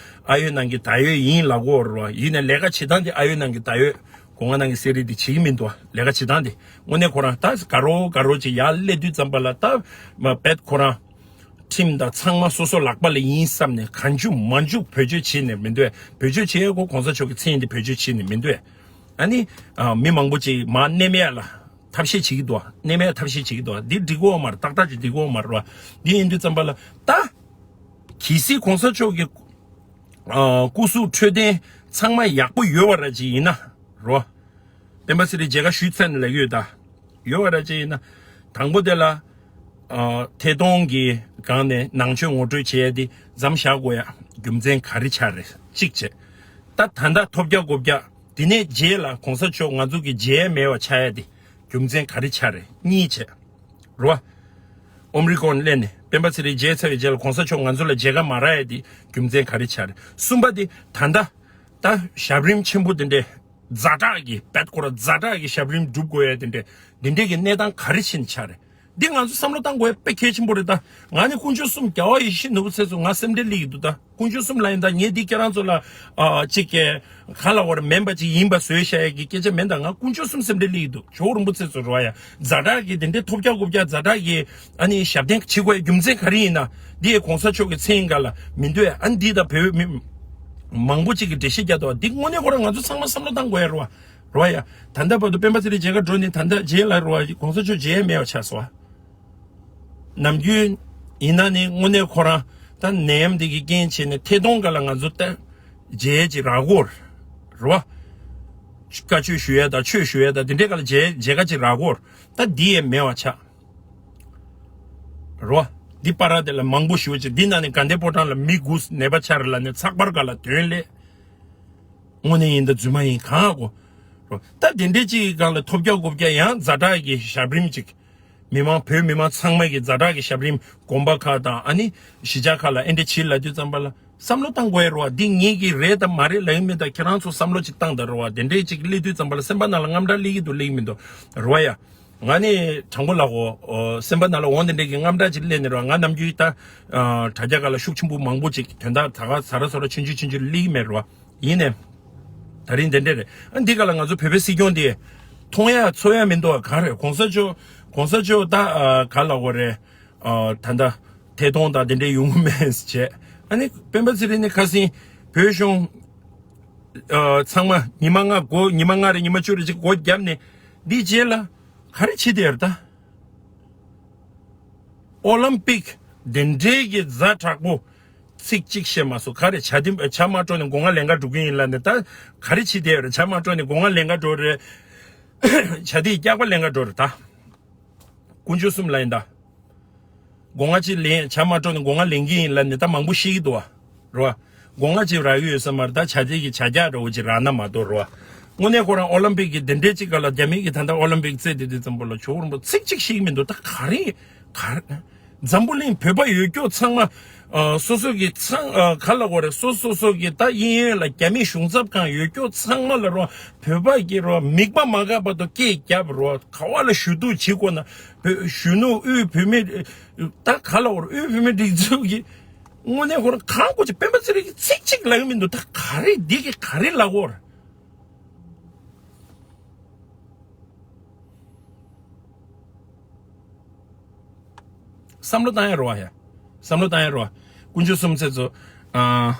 ཨ་ཡོད་ནང་གི་ད་ཡོད་ཡིན་ལབ་དགོས་རོ། ཡིན་ནའི་ལས་ཀ་བྱེད་སྟངས་དེ་ཨ་ཡོད་ནང་གི་ད་ཡོད། སྒོ་ང་ནང་གི་གསེར་རི་དེ་བྱེད་ཀྱི་མི་འདུག་ལས་ཀ་བྱེད་སྟངས་དེ་དངོས་གནས་ཁོ་རང་ད་དགའ་རོགས་དགའ་རོགས་ཅིག་ཡར་སླེབས་དུས་ཙམ་པ་ལ་ད་མ་བེད་ཁོ་རང་ཁྲིམས་དང་ཚང་མ་སོ་སོ་ལག་པ་ལ་ཡིན་བསམ་ནས་གང་འཇུག་མ་འཇུག་བེད་སྤྱོད་བྱེད་ནས་མི་འདུག་བེད་སྤྱོད་བྱེད་ཡས་ཁོ་གོང་ས་མཆོག་གི་མཚན་དེ་བེད་སྤྱོད་བྱེད་ནས་མི་འདུག་ཨ་ནི་ཨ། མི་མང་པོ་ཅིག་མར་མནན་ཡ་ལ་ཐབས་ཤེས་བྱེད་ཀྱི་འདུག་མནན་ཡ་ཐབས་ཤེས་བྱེད་ཀྱི་འདུག་འདི་འགྲིག་གོ་མ་རེད། ཏག་ཏག་ཅིག་འགྲིག་གོ་མ་རེད་བ། འདི་ཡིན་དུས་ཙམ་པ་ལ་ད་གལ་སྲིད་གོང་ས་མཆོག་གི་ཨ། སྐུ་གཟུགས་འཕྲོད་བསྟེན་ཚང་མ་ཡག་པོ་ཡོད་པ་ར་ཅིག་ཡིན་ན་རོ། སྤེན་པ་ཚེ་རིང་མཇལ་ཁ་ཞུས་ཚར་ནས་ལབ་ཀྱི་ཡོད་ད། ཡོད་པ་ར་ཅིག་ཡིན་ན། དང་པོ་དེ་ལ་ཨ། ཐད་གཏོང་གི་སྒང་ནས་ནང་ཆོས་ངོ་སྤྲོད་བྱེད་ཡ་དེ་མཚམས་བཞག་དགོས་ཡ་རྒྱུ་མཚན་ག་རེ་ཆགས་རེད། གཅིག་བྱས། ད་ད་ལྟ་ཐོབ་རྒྱག་གོ་རྒྱག་དེ་ནས་རྗེས་ལ་གོང་ས་མཆོག་ང་ཚོ་གི་མཇལ་ཡ་མེད་པ་ཆགས་ཡ་དེ་རྒྱུ་མཚན་ག་རེ་ཆགས་རེད། གཉིས་བྱས། རོ། ཨོམ་རི་ཀོན་སླེབས་ནས་སྤེན་པ་ཚེ་རིང་མཇལ་ཚར་བའི་རྗེས་ལ་གོང་ས་མཆོག་ང་ཚོ་ལ་མཇལ་ཁ་མ་རག་ཡ་དེ་རྒྱུ་མཚན་ག་རེ་ཆགས་རེད། གསུམ་པ་དེ་ད་ལྟ་ད་ཞབས་རིམ་ཆེན་པོ་དེ་འདྲས་ཛ་དྲག་གི་བེད་ཁོ་ར་ཛ་དྲག་གི་ཞབས་རིམ་སྒྲུབ་དགོས་ཡ་དེ་འདྲས་དེ་འདྲས་ཀྱི་གནས་སྟངས་ག་རེ་ཕྱིན་ཆགས་རེད། འདི་ང་ཚོ་བསམ་བློ་བཏང་དགོས་ཡ་དཔེ་གལ་ཆེན་པོ་རེད་ད། ང་ནི་དཀོན་མཆོག་གསུམ་རྒྱལ་བ་ཡིད་བཞིན་ནོར་བུ་ཚེ་སོང་ང་སེམས་ཁྲལ་སླེབས་ཀྱི་འདུག་ད། དཀོན་མཆོག་གསུམ་ལ་ཡིན་ད་ངས་འདི་ཁྱེད་རང་ཚོ་ལ་ཨ་ཅིག་གི་ག་ལ་བར་མིན་པ་ཅིག་ཡིན་པ་བཟོས་བཞག་ཡས་ཀྱི་སྐད་ཆ་མིན་ད། ང་དཀོན་མཆོག་གསུམ་སེམས་ཁྲལ་སླེབས་ཀྱི་འདུག་ཇོ་བོ་རིན་པོ་ཆེ་ཚོ་རོ་ཡ་ཛ་དྲག་གི་དེ་འདྲའི་ཐོབ་རྒྱག་རྐུབ་རྒྱག་ཛ་དྲག་གི་ཨ་ནི་ཞབས་བརྟན་བྱེད་དགོས་ཡ་རྒྱུ་མཚན་ག་རེ་ཡིན་ན། འདི་ཡའི་གོང་ས་མཆོག་གི་མཚན་ག་ལ་མི་འདོད་ཡ། ཨ་ནི་འདི་ད་བོད་མི་མང་པོ་ཅིག་གི་འགྲེལ་བཤད་རྒྱག་འདུག་བ། འདི་དངོས་གནས་ཁོ་རང་ང་ཚོ་ཚང་མ་བསམ་བློ་བཏང་དགོས་ཡ་རོ་བ། རོ་ཡ། ད་ལྟ་བར་དུ་སྤེན་པ་ཚེ་རིང་མཇལ་ཁ་འགྲོ་ནས་ད་ལྟ་རྗེས་ལ་རོ་བ་གོང་ས་མཆོག་མཇལ་ཡ་མེད་པ་ཆགས་སོང་བ། ནམ་རྒྱུན་ཡིན་ན་ནི་དངོས་གནས་ཁོ་རང་ད་ནད་ཡམས་འདི་གི་རྐྱེན་བྱས་ནས་ཐད་གཏོང་སྒང་ལ་ང་ཚོ་ད་མཇལ་ཅིག་རག་གོ་རེད་བ། བཀའ་ཆོས་ཞུ་ཡ་དང་ཆོས་ཞུ་ཡ་དང་དེ་འདྲའི་སྒང་ལ་མཇལ་མཇལ་ཁ་ཅིག་རག་གོ་རེད། ད་འདི་ཡས་མེད་པ་ཆགས་རེད་བ། འདི་པ་ར་དེ་ལ་མང་པོ་ཞུ་བ་ཅིག་འདི་ན་ནི་དགའ་ལྡན་ཕོ་བྲང་ལ་མི་དགུ་ནད་པ་ཆགས་རེད་ལབ་ནས་ཚགས་པར་སྒང་ལ་དོན་སླེབས། དངོས་གནས་ཡིན་ད་རྫུན་མ་ཡིན་གང་གོ་རེད་བ། ད་དེ་འདྲའི་ཅིག་གི་སྒང་ལ་ཐོབ་རྒྱག་རྐུབ་རྒྱག་ཡང་ཛ་དྲག་གི་ཞབས་རིམ་ཅིག་མི་མང་བོད་མི་མང་ཚང་མ་གི་ཛ་དྲག་གི་ཞབས་རིམ་དགོན་པ་ཁག་དང་ཨ་ནི་གཞིས་ཆགས་ཁག་ལ་ཨེ་འདྲ་བྱེད་ལབ་དུས་ཙམ་པ་ལ་བསམ་བློ་བཏང་དགོས་ཡ་རེད་བ། འདི་ངེད་ཀྱི་རེད་དམ་མ་རེད་ལབ་ཡིན་མིན་ད་ཁྱེད་རང་ཚོ་བསམ་བློ་ཅིག་བཏང་དང་རེད་བ། དེ་འདྲའི་ཅིག་སླེབས་དུས་ཙམ་པ་ལ་སེམས་པ་ནང་ལ་དངངས་སྐྲག་སླེབས་ཀྱི་འདུག་སླེབས་ཀྱི་མི་འདུག་རེད་བ་ཡ། ང་ནི་དྲང་པོ་ལབ་གོ། ཨོ། སེམས་པ་ནང་ལ་འོ་དེ་འདྲས་ཀྱི་དངངས་སྐྲག་ཅིག་སླེབས་ནས་རོ། ང་ནམ་རྒྱུན་ད་ཨ་དྲ་རྒྱ་སྒང་ལ་ཤུགས་ཆེན་པོ་མང་པོ་ཅིག་དོན་དག་ད་ག་ཟ་ར་ཟོ་ར་ཆུང་ཆུང་ཆུང་ཆུང་སླེབས་མེད་རོ། ཡིན་ནའི་ད་རིང་དེ་འདྲས་རེད། ཨ་འདི་ག་ལ་ང་ཚོ་བོད་པའི་སྲིད་སྐྱོང་དེ་མཐོང་ཡ་ཚོར་ཡ་མི་འདུག་ག་རེད། གོང་ས་མཆོག་གོང་ས་མཆོག་ད་ཨ་ག་ལབ་དགོས་རེད། ཨ་ད་ལྟ་ཐད་གཏོང་དང་དེ་འདྲས་ཡོང་གི་མེད་བྱས། ཨ་ནི་སྤེན་པ་ཚེ་རིང་ནི་ཁ་སང་བོད་གཞུང་ཨ་ཚང་མ་ཉི་མ་ལྔ་སྒོ་ཉི་མ་ལྔ་རེ་ཉི་མ་བཅུ་རེ་ཅིག་སྒོ་བརྒྱབ་ནས་འདི་རྗེས་ལ་ག་རེ་བྱེད་བསྡད་ཡོད་རེད་ད། ཨོ་ལིམ་པིག་དེ་འདྲའི་གི་ཛ་དྲག་པོ་ཚིག་གཅིག་བཤད་མ་སོང་། ག་རེ་བྱ་དེ་བྱ་མ་སྤྲོ་ནས་སྒོ་ང་ལེན་ག་འགྲོ་གི་ཡིན་ལབ་ནས་ད་ག་རེ་བྱེད་བསྡད་ཡོད་རེད། བྱ་མ་སྤྲོ་ནས་སྒོ་ང་ལེན་ག་འགྲོ་རེད། བྱ་དེ་སྐྱག་པ་ལེན་ག་འགྲོ་རེད་ད། དཀོན་མཆོག་གསུམ་ལ་ཡིན་ད། སྒོ་ང་གཅིག་ལེན་བྱ་མ་སྤྲོ་ནས་སྒོ་ང་ལེན་གི་ཡིན་ལབ་ནས་ད་མང་པོ་ཤེས་ཀྱི་འདུག་བ། རོ། སྒོ་ང་གཅིག་རག་གི་ཡོད་ས་མ་རེད་ད། བྱ་དེ་གི་བྱ་རྒྱག་འདྲ་བོ་ཅིག་རག་ན་མ་གཏོགས་རོ། དངོས་གནས་ཁོ་རང་ཨོ་ལིམ་པིག་གི་དེ་འདྲའི་ཅིག་ག་ལ་རྒྱ་མི་གི་ད་ལྟ་ཨོ་ལིམ་པིག་རྩེད་དེ་དུས་ཙམ་པ་ལ་ཇོ་བོ་རིན་པོ་ཆེ་ཚིག་གཅིག་ཤེས་ཀྱི་མི་འདུག་ད་ག་རེ་ག་རེ། འཛམ་བུ་གླིང་བོད་པ་ཡོད་སྐྱོ་ཚང་མ་ཨ་སོ་སོ་གི་ཚང་ཨ་ག་ལ་གོ་རེད། སོ་སོ་སོ་གི་ད་གཡས་གཡོན་ལ་རྒྱ་མི་གཞུང་ཚབ་ཁང་ཡོད་སྐྱོ་ཚང་མ་ལ་རོ། བོད་པ་གི་རོ་མིག་པ་མ་འགག་བར་དུ་སྐད་རྒྱབ་རོ། ག་བ་ལ་ཞུ་གཏུག་བྱེད་དགོས་ན་བོད་གཞོན་ནུ་དབུས་བོད་མི་ད་ག་ལ་གོ་རེད། དབུས་བོད་མི་སྒྲིག་འཛུགས་ཀྱི་དངོས་གནས་ཁོ་རང་གང་དགོས་ཀྱི་སྤེན་པ་ཚེ་རིང་གི་ཚིག་གཅིག་ལབ་ཀྱི་མི་འདུག་ད་ག་རེ་འདི་གི་ག་རེ་ལབ་དགོས་རེད། བསམ་བློ་བཏང་ཡ་རོ་བ་ཡ། བསམ་བློ་བཏང་ཡ་རོ་བ། དཀོན་མཆོག་གསུམ་ཚེ་ཚོ། ཨ།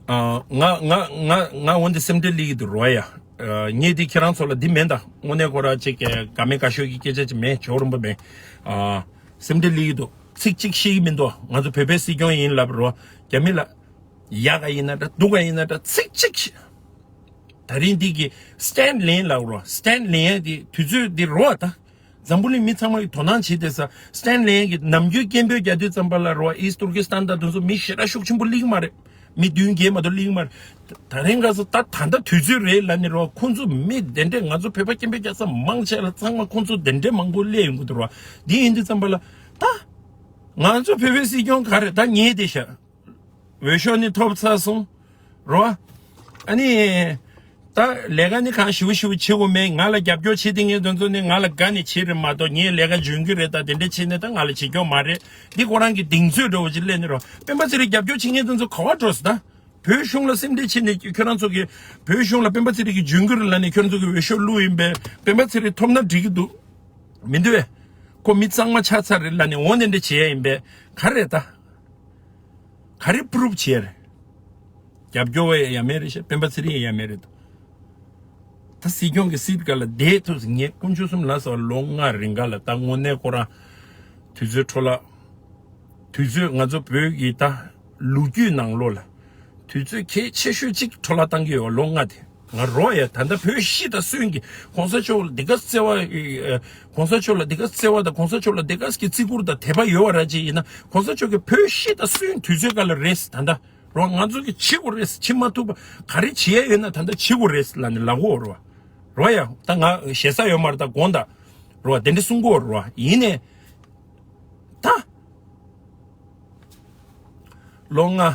ཨ། ང་ང་ང་ང་འོན་ཏེ་སེམས་ཁྲལ་སླེབས་ཀྱི་འདུག་རོ་བ་ཡ། ཨ། ངས་འདི་ཁྱེད་རང་ཚོ་ལ་འདི་མེད་ད། དངོས་གནས་ཁོ་ར་ཅིག་ག་མེད་ག་ཤོད་ཀྱི་སྐད་ཆ་ཅིག་མེད། ཇོ་བོ་རིན་པོ་མེད། ཨ། སེམས་ཁྲལ་སླེབས་ཀྱི་འདུག་ཚིག་གཅིག་ཤེས་ཀྱི་མི་འདུག་ང་ཚོ་བོད་པའི་སྲིད་སྐྱོང་ཡིན་ལབ་རོ། རྒྱ་མི་ལ། ཡག་ག་ཡིན་ན་འདྲ་སྡུག་ག་ཡིན་ན་འདྲ་ཚིག་གཅིག་ཤེས། ད་རིང་འདི་གི་སི་ཊེན་ཌི་ལེན་ལབ་རོ། སི་ཊེན་ཌི་ལེན་ཡ་དེ་དུས་ཚོད་འདི་རོ་ཨ་ད། འཛམ་བུ་གླིང་མི་ཚང་མ་གི་དོ་སྣང་བྱེད་བསྡད་ས། སི་ཊེན་ཌི་ལེན་ཡ་གི་ནམ་རྒྱུན་སྐད་འབོད་རྒྱག་དུས་ཙམ་པ་ལ་རོ། ཨིསི་ཊུར་ཀི་སི་ཐན་དང་དེ་ཚོ་མི་ཞེ་དྲག་ཤུགས་ཆེན་པོ་སླེབས་ཀྱི་མ་རེད། མི་བདུན་བརྒྱད་མ་གཏོགས་སླེབས་ཀྱི་མ་རེད། ད་རིང་ཁ་སང་ད་ད་ལྟ་དུས་ཚོད་རེད་ལབ་ནས་རོ། ཁོང་ཚོ་མི་དེ་འདྲས་ང་ཚོ་བོད་པ་སྐད་འབོད་རྒྱག་ས་མང་ཆེ་ལ་ཚང་མ་ཁོང་ཚོ་དེ་འདྲས་མང་པོ་སླེབས་ཡོང་གི་འདུག་རོ། འདི་ཡིན་དུས་ཙམ་པ་ལ་ད་ང་ཚོ་བོད་པའི་སྲིད་སྐྱོང་ག་རེ་ད་ཉེས་དེ་ཤ། འོས་ཤོག་ནི་ཐོབ་ཚར་སོང་། རོ། ཨ་ནི། ད་ལས་ཀ་ནི་གང་ཞིབ་ཞིབ་བྱེད་དགོས་མེད། ང་ལ་རྒྱབ་སྐྱོར་བྱེད་དེ་ངས་དོན་ཚོ་ནི་ང་ལ་དགའ་ནས་བྱེད་རེད་མ་གཏོགས་ངའི་ལས་ཀ་འཇོན་གྱི་རེད་ད་དེ་འདྲ་བྱེད་ནས་ད་ང་ལ་བྱེད་སྐྱོར་མ་རེད། འདི་ཁོ་རང་གི་གདེང་ཚོད་འདྲ་བོ་ཅིག་སླེབས་ནས་རོ། སྤེན་པ་ཚེ་རིང་རྒྱབ་སྐྱོར་བྱེད་མཁན་དེ་ཚོ་ག་བ་འགྲོ་སོང་ད། བོད་གཞུང་ལ་སེམས་ཁྲལ་བྱེད་ནས་ཁྱོད་རང་ཚོ་གི་བོད་གཞུང་ལ་སྤེན་པ་ཚེ་རིང་གི་འཇོན་གྱི་རེད་ལབ་ནས་ཁྱོད་རང་ཚོ་གི་འོས་ཤོག་བླུགས་ཡིན་པས། སྤེན་པ་ཚེ་རིང་ཐོབ་ན་འགྲིག་གི་འདུག་མི་འདུག་བས། ཁོ་མི་གཙང་མ་ཆགས་ཚར་རེད་ལབ་ནས་འོ་དེ་འདྲ་བྱེད་ཡ་ཡིན་པས་ག་རེ་རེད་ད། ག་རེ་པུ་རུབ་བྱེད་ཡ་རེད། རྒྱབ་སྐྱོར་བ་ཡ་མེད་རེད་ཤག་སྤེན་པ་ཚེ་རིང་ཡ་མེད་རེད་ད། ད་སྲིད་སྐྱོང་གི་སྲིད་ག་ལ་བསྡད་ཐུབ་ཟིན་ངས་དཀོན་མཆོག་གསུམ་ལ་སོགས་ལོ་ལྔ་རིང་ག་ལ་ད་དངོས་གནས་ཁོ་རང་དུས་ཚོད་འཕྲོ་བརླག་དུས་ཚོད་ང་ཚོ་བོད་ཀྱི་ད་ལོ་རྒྱུས་ནང་ལོགས་ལ་དུས་ཚོད་གལ་ཆེ་ཤོས་གཅིག་འཕྲོ་བརླག་བཏང་གི་ཡོད་ལོ་ལྔ་དེ། ང་རོ་ཡ་ད་ལྟ་བོད་ཤི་དང་གསོན་གྱི་གོང་ས་མཆོག་ལ་འདི་ག་བརྩེ་བ་ཨེ། གོང་ས་མཆོག་ལ་འདི་ག་བརྩེ་བ་དང་གོང་ས་མཆོག་ལ་འདི་ག་གི་བརྩི་བཀུར་དང་དད་པ་ཡོད་པ་ར་ཅིག་ཡིན་ན་གོང་ས་མཆོག་གི་བོད་ཤི་དང་གསོན་དུས་ཚོད་ག་ལ་རེད་ད་ལྟ་རོ། ང་ཚོ་གི་བྱེད་དགོས་རེད། བྱེད་མ་ཐུབ་པ་ག་རེ་བྱེད་ཡ་ཡོད་ན་ད་ལྟ་བྱེད་དགོས་རེད་ལབ་ནས་ལབ་དགོས་རོ། རོ་ཡ་ད་ང་ཞེ་ས་ཡོད་མ་རེད་ད་དགོངས་དག་རོ། དེ་འདྲ་གསུང་གི་ཡོད་རེད་བ། ཡིན་ནའི་ད་ལོ་ལྔ་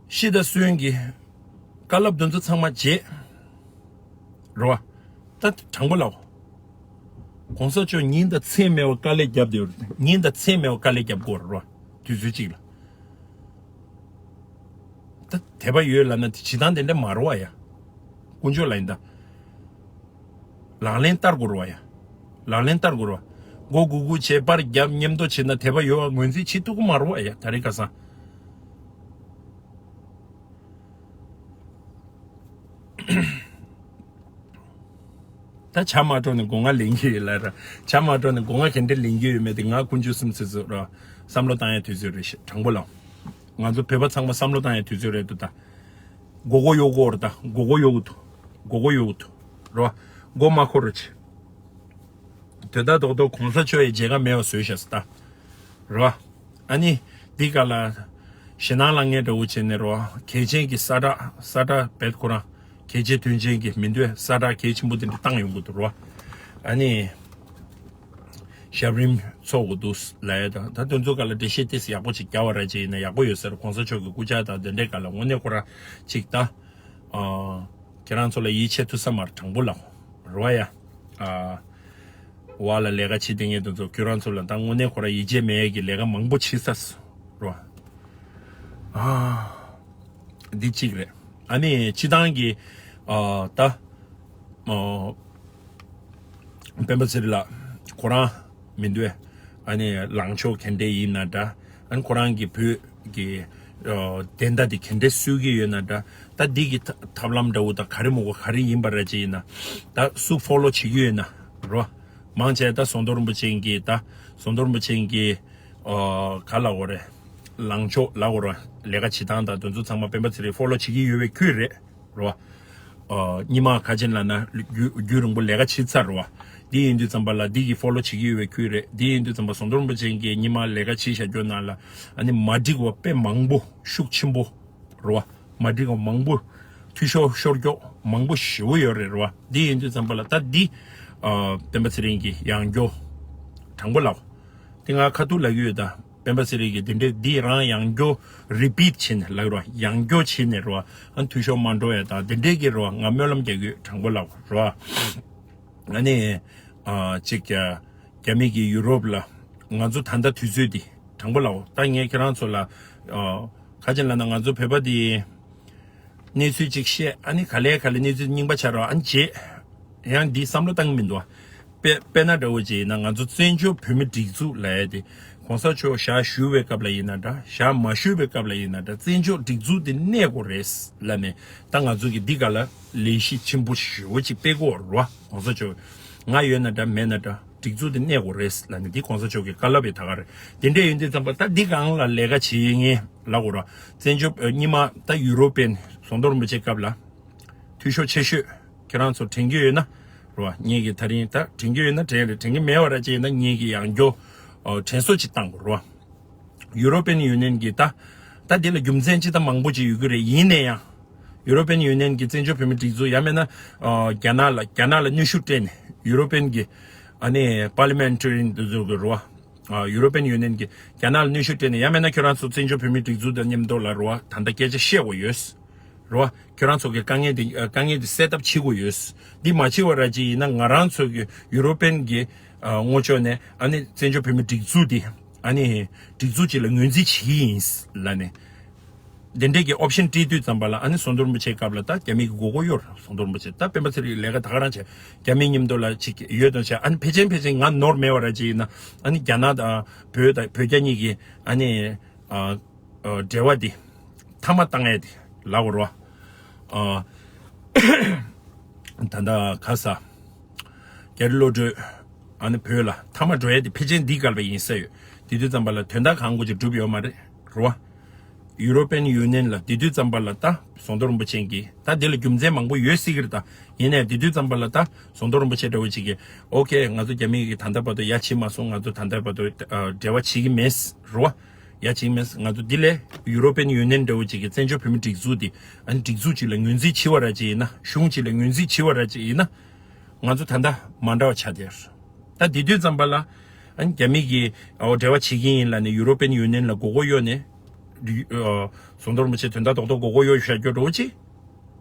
ཤི་དང་གསོན་གྱི་བཀའ་སློབ་དེ་ཚོ་ཚང་མ་བརྗེད་རེད་བ། ད་དྲང་པོ་ལབ། གོང་ས་མཆོག་ཉིན་དང་མཚན་མེད་པར་དཀའ་ལས་བརྒྱབ་བསྡད་ཡོད་རེད། ཉིན་དང་མཚན་མེད་པར་དཀའ་ལས་བརྒྱབ་དགོས་རེད་བ། དུས་ཚོད་གཅིག་ལ། ད་དད་པ་ཡོད་ལབ་ན་དེ་བྱེད་སྟངས་དེ་འདྲ་མ་རེད་བ་ཡ། དཀོན་མཆོག་ལ་ཡིན་ད། ལག་ལེན་བསྟར་དགོས་རེད་བ་ཡ། ལག་ལེན་བསྟར་དགོས་རེད་བ། མགོ་སྒུར་སྒུར་བྱས་པར་རྒྱབ་མཉམ་དུ་བྱེད་ན་དད་པ་ཡོད་བ་ངོས་འཛིན་བྱེད་ཐུབ་ཀྱི་མ་རེད་བ་ཡ་ད་རེས་ཁ་སང་། ད་བྱ་མ་སྤྲོ་ནས་སྒོ་ང་ལེན་གྱི་ཡོད་ལ་ར། བྱ་མ་སྤྲོ་ནས་སྒོ་ང་ག་འདྲ་ལེན་གྱི་ཡོད་མེད་དེ་ང་དཀོན་མཆོག་གསུམ་ཚེ་ཚོ་ར། བསམ་བློ་བཏང་ཡ་དུས་ཚོད་རེད་ཤག་དྲང་པོ་ལབ། ང་ཚོ་བོད་པ་ཚང་མ་བསམ་བློ་བཏང་ཡ་དུས་ཚོད་རེད་འདུག་ད། མགོ་སྐོར་གཡོག་གོ་ར་ད་མགོ་སྐོར་གཡོག་གི་འདུག་མགོ་སྐོར་གཡོག་གི་འདུག་ར། མགོ་མ་འཁོར་ར་ཆེ། དོན་དག་རྡོག་རྡོག་གོང་ས་མཆོག་ཡི་མཇལ་ཁ་མེད་པ་བཟོས་ཤག་ཟེར་ད། རེད་བ། ཨ་ནི། འདི་ག་ལ། ཞེད་སྣང་ལངས་མཁན་འདྲ་བོ་བྱས་ནས་རེད་བ། གལ་ཆེན་གྱི་ས་བསྒྲགས་ས་བསྒྲགས་བེད་ཁོ་རང་། གལ་ཆེ་དོན་ཆེན་གྱི་མི་འདོད་ས་བསྒྲགས་གལ་ཆེན་པོ་དེ་འདྲ་བཏང་ཡོང་གི་འདུག་རེད་བ། ཨ་ནི། ཞབས་རིམ་ཚོགས་དགོས་འདུག་ལབ་ཡ་དང་ད་དོན་ཚོ་ག་ལ་འགྲེལ་བཤད་ཏོག་ཙམ་ཡག་པོ་ཅིག་རྒྱག་པ་ར་ཅིག་ཡིན་ན་ཡག་པོ་ཡོད་ཟེར་གོང་ས་མཆོག་གི་སྐུ་ཕྱྭ་དང་དེ་འདྲའི་ག་ལ་དངོས་གནས་ཁོ་རང་ཅིག་ད། ཨ། ཁྱེད་རང་ཚོ་ལ་ཡིད་ཆེས་ཐུབ་ས་མ་རེད་དྲང་པོ་ལབ། རོ་ཡ། ཨ། བ་ལ་ལས་ཀ་བྱེད་དེ་ངེས་དུ་ཚོ་ཁྱོད་རང་ཚོ་ལ་ད་དངོས་གནས་ཁོ་ར་ཡིད་ཆེས་མེད་ཀྱི་ལས་ཀ་མང་པོ་བྱེད་ས་སོ་རོ། ཨ། འདི་གཅིག་རེད། ཨ་ནི་སྤྱི་བཏང་གི་ཨ་ད་ཨ་སྤེན་པ་ཚེ་རིང་ལགས་ཁོ་རང་མི་འདུག་ཨ། ཨ་ནི་ལངས་ཕྱོགས་ག་འདྲས་ཡིན་ན་འདྲ། ཨ་ནི་ཁོ་རང་གི་བོད་ཀྱི་ཨ་བདེན་མཐའ་དེ་ག་འདྲས་སུས་ཀྱི་ཡོད་ན་འདྲ། ད་འདི་གི་ཐབས་ལམ་འདྲ་བོ་དང་ག་རེ་མོ་གོ་ག་རེ་ཡིན་པ་ར་ཅིག་ཡིན་ན། ད་སུ་ཕོ་ལོ་བྱེད་ཀྱི་ཡོད་ན་རོ། མང་ཆེ་ད་ཟོང་དོར་རིན་པོ་ཆེ་གི་ད་ཟོང་དོར་རིན་པོ་ཆེ་གི་ཨ་ག་ལ་འོ་རེད། ལངས་ཕྱོགས་ལ་འོ་རོ། ལས་ཀ་བྱེད་སྟངས་དང་དེ་ཚོ་ཚང་མ་སྤེན་པ་ཚེ་རིང་ཕོ་ལོ་བྱེད་ཀྱི་ཡོད་པའི་ཁུལ་རེད་རོ། ཨ་རྙིང་མ་ཁ་ཆེན་ལ་ན་རྒྱུ་རྒྱུ་རིང་པོ་ལས་ཀ་བྱེད་ཚར་རོ། འདི་ཡིན་དུས་ཙམ་པ་ལ་འདི་གི་ཕོ་ལོ་བྱེད་ཀྱི་ཡོད་པའི་ཁུལ་རེད། འདི་ཡིན་དུས་ཙམ་པ་ཟོང་དོར་རིན་པོ་ཆེ་གི་རྙིང་མ་ལས་ཀ་བྱེད་བཞག་རྒྱུ་ནང་ལ་ཨ་ནི་མ་འགྲིག་པ་དཔེ་མང་པོ་ཤུགས་ཆེན་པོ་རོ། མ་འགྲིག་པ་མང་པོ། འཐུས་ཤོར་ཤོར་ཀྱོག་མང་པོ་ཞེ་པོ་ཡོད་རེད་རོ། འདི་ཡིན་དུས་ཙམ་པ་ལ་ད་འདི་ཨ་སྤེན་པ་ཚེ་རིང་གི་ཡང་སྐྱོ་དྲང་པོ་ལབ། དེ་ང་ཁ་ཐུག་ལབ་ཀྱི་ཡོད་ད། སྤེན་པ་ཚེ་རིང་གི་འདི་འདྲའི་འདི་རང་ཡང་སྐྱོ་རི་པིཊ་བྱས་ནས་ལབ་རོ། ཡང་སྐྱོ་བྱས་ནས་རོ། ཨ་འཐུས་ཤོར་མ་འགྲོ་ཡ་ད་འདི་འདྲའི་གི་རོ། ང་སྨོན་ལམ་རྒྱག་གི་ཡོད་དྲང་པོ་ལབ་རོ། ཨ་ནི་ཨ་ཅིག་རྒྱ་རྒྱ་མི་གི་ཡུ་རོབ་ལ་ང་ཚོ་ད་ལྟ་དུས་ཚོད་འདི་དྲང་པོ་ལབ། ད་ངས་ཁྱེད་རང་ཚོ་ལ་ཨ་ཁ་ཅིག་ལབ་ན་ང་ཚོ་བོད་པ་འདི་གནས་ཚུལ་ཅིག་བཤད། ཨ་ནི་ག་ལེ་ག་ལེ་གནས་ཚུལ་རྙིང་པ་ཆགས་རོགས། ཨ་ནི་རྗེས་ཡང་འདི་བསམ་བློ་བཏང་གི་མི་འདུག་དཔེ་དཔེར་ན་འདྲ་བོ་ཅིག་ཡིན་ན་ང་ཚོ་བཙན་བྱོལ་བོད་མི་སྒྲིག་འཛུགས་ལབ་ཡ་དེ་གོང་ས་མཆོག་ཞག་བཞུགས་པའི་སྐབས་ལ་ཡིན་ན་འདྲ། ཞག་མ་བཞུགས་པའི་སྐབས་ལ་ཡིན་ན་འདྲ། བཙན་བྱོལ་སྒྲིག་འཛུགས་དེ་གནས་དགོས་རེད་ལབ་ནས། ད་ང་ཚོ་གི་འདི་ག་ལ་ལས་གཞི་ཆེན་པོ་ཞེ་པོ་ཅིག་སྤེལ་དགོས་རེད་བ། གོང་ས་མཆོག་ང་ཡོད་ན་འདྲ་མེད་ན་འདྲ། སྒྲིག་འཛུགས་དེ་གནས་དགོས་རེད་ལབ་ནས་འདི་གོང་ས་མཆོག་གི་བཀའ་སློབ་ཡིན་ད་ག་རེད། དེ་འདྲས་ཡིན་དུས་ཙམ་པ་ད་འདི་སྒང་ལ་ལས་ཀ་བྱེད་མཁན་ལབ་དགོས་ར། བཙན་བྱོལ་ཨ་རྙིང་མ་ད་ཡུ་རོ་པན་ཟོང་དོར་རིན་པོ་ཆེ་སྐབས་ལ་འཐུས་ཤོར་ཆེ་ཤོས་ཁྱེད་རང་ཚོ་དྲན་གྱི་ཡོད་ན་ར། ངེད་ཀྱི་ད་རིང་ད་དྲན་གྱི་ཡོད་ན་དྲན་རེད། དྲན་གྱི་མེད་པ་ར་ཅིག་ཡིན་ན་ངེད་ཀྱི་ཡང་སྐྱོ་ཨ་དྲན་གསོ་ཅིག་བཏང་དགོས་ར། ཡུ་རོ་པན་ཡུ་ནི་ཡན་གྱི་ད་ད་འདི་ལ་རྒྱུ་མཚན་ཅི་ད་མང་པོ་ཅིག་ཡོད་ཀྱི་རེད། ཡིན་ན་ཡང་ཡུ་རོ་པན་ཡུ་ནི་ཡན་གྱི་བཙན་བྱོལ་བོད་མི་སྒྲིག་འཛུགས་ཡང་མིན་ན་ཨ་རྒྱ་ནག་ལ་རྒྱ་ནག་ལ་གནོན་ཤུགས་སྤྲད་ནས་ཡུ་རོ་པན་གྱི་ཨ་ནི་པར་ལི་མེན་ཊ་རི་ཡན་འདི་ཚོ་གི་ར། ཨ་ཡུ་རོ་པན་ཡུ་ནི་ཡན་གྱི་རྒྱ་ནག་ལ་གནོན་ཤུགས་སྤྲད་ནས་ཡང་མིན་ན་ཁྱོད་རང་ཚོ་བཙན་བྱོལ་བོད་མི་སྒྲིག་འཛུགས་དང་མཉམ་དུ་ལ་ར་ད་ལྟ་སྐད་ཆ་བཤད་དགོས་ཡོད་ར། ཁྱོད་རང་ཚོ་གི་དཀའ་ངལ་དེ་དཀའ་ངལ་དེ་སེལ་ཐབས་བྱེད་དགོས་ཡོད། འདི་མ་བྱེད་པ་ར་ཅིག་ཡིན་ན་ང་རང་ཚོ་གི་ཡུ་རོ་པན་གྱི་ཨ་ངོས་ཕྱོགས་ནས་ཨ་ནི་བཙན་བྱོལ་བོད་མི་སྒྲིག་འཛུགས་དེ་ཨ་ནི་སྒྲིག་འཛུགས་ཅིག་ལ་ངོས་འཛིན་བྱེད་ཀྱི་ཡིན་ལབ་ནས། དེ་འདྲས་ཀྱི་ཨོབ་ཤན་སྤྲད་དུས་ཙམ་པ་ལ་ཨ་ནི་ཟོང་དོར་རིན་པོ་ཆེའི་སྐབས་ལ་ད་རྒྱ་མི་གི་མགོ་སྐོར་གཡོར། ཟོང་དོར་རིན་པོ་ཆེ་ད་སྤེན་པ་ཚེ་རིང་ལས་ཀ་ད་ག་རང་བྱས། རྒྱ་མི་མཉམ་དུ་ལ་ཅིག་ཡོད་དང་བྱས། ཨ་ནི་ཕལ་ཆེར་ཕལ་ཆེར་ང་ནོར་མེད་པ་ར་ཅིག་ཡིན་ན་ཨ་ནི་རྒྱ་ནག་དང་བོད་དང་བོད་རྒྱ་གཉིས་ཀྱི་ཨ་ནི་ཨ་ཨ་འབྲེལ་བ་འདི་མཐའ་མ་བཏང་ཡས་དེ་ལབ་དགོས་རེད་བ། ཨ་ད་ལྟ་ག་ས་རྒྱ་རི་བློ་གྲོས་ཨ་ནི་བོད་ལ་མཐའ་མ་འགྲོ་ཡས་དེ་ཕལ་ཆེར་འདིའི་སྐབས་ལ་ཡིན་ས་ཡོད། དེ་དུས་ཙམ་པ་ལ་དོན་དག་གང་དགོས་ཀྱི་འགྲུབ་ཡོད་མ་རེད་རེད་བ། ཡུ་རོ་པན་ཡུ་ནི་ཡན་ལ་དེ་དུས་ཙམ་པ་ལ་ད་ཟོང་དོར་རིན་པོ་ཆེ་གིས་ད་དེ་ལ་རྒྱུ་མཚན་མང་པོ་ཡོད་སྲིད་ཀྱི་རེད་ད། ཡིན་ནའི་དེ་དུས་ཙམ་པ་ལ་ད་ཟོང་དོར་རིན་པོ་ཆེ་འདྲ་བོ་ཅིག་གིས་ཨོ་ཁེ་ང་ཚོ་རྒྱ་མི་གིས་ད་ལྟ་བར་དུ་ཡ་བྱེད་མ་སོང་། ང་ཚོ་ད་ལྟ་བར་དུ་ཨ་འབྲེལ་བ་བྱེད་ཀྱི་མེད་རེད་བ། ཡ་བྱེད་ཀྱི་མེད། ང་ཚོ་འདི་ལས་ཡུ་རོ་པན་ཡུ་ནི་ཡན་འདྲ་བོ་ཅིག་གིས་བཙན་བྱོལ་བོད་མི་སྒྲིག་འཛུགས་འདི་ཨ་ནི་སྒྲིག་འཛུགས་ཅིག་ལ་ངོས་འཛིན་བྱེད་པ་ར་ཅིག་ཡིན་ན། གཞུང་ཅིག་ལ་ངོས་འཛིན་བྱེད་པ་ར་ཅིག་ཡིན་ན། ང་ཚོ་ད་ལྟ་མ་འདྲ་བ་ཆགས་བསྡད་ཡོད་རེད། ད་དེ་དུས་ཙམ་པ་ལ་ཨ་ནི་རྒྱ་མི་གིས་ཨོ་འབྲེལ་བ་བྱེད་ཀྱི་ཡིན་ལབ་ནས་ཡུ་རོ་པན་ཡུ་ནི་ཡན་ལ་མགོ་སྐོར་གཡོག་ནས་ཨོ་ཟོང་དོར་རིན་པོ་ཆེ་དོན་དག་རྡོག་རྡོག་མགོ་སྐོར་གཡོག་བཞག་རྒྱུ་འདྲ་བོ་ཅིག་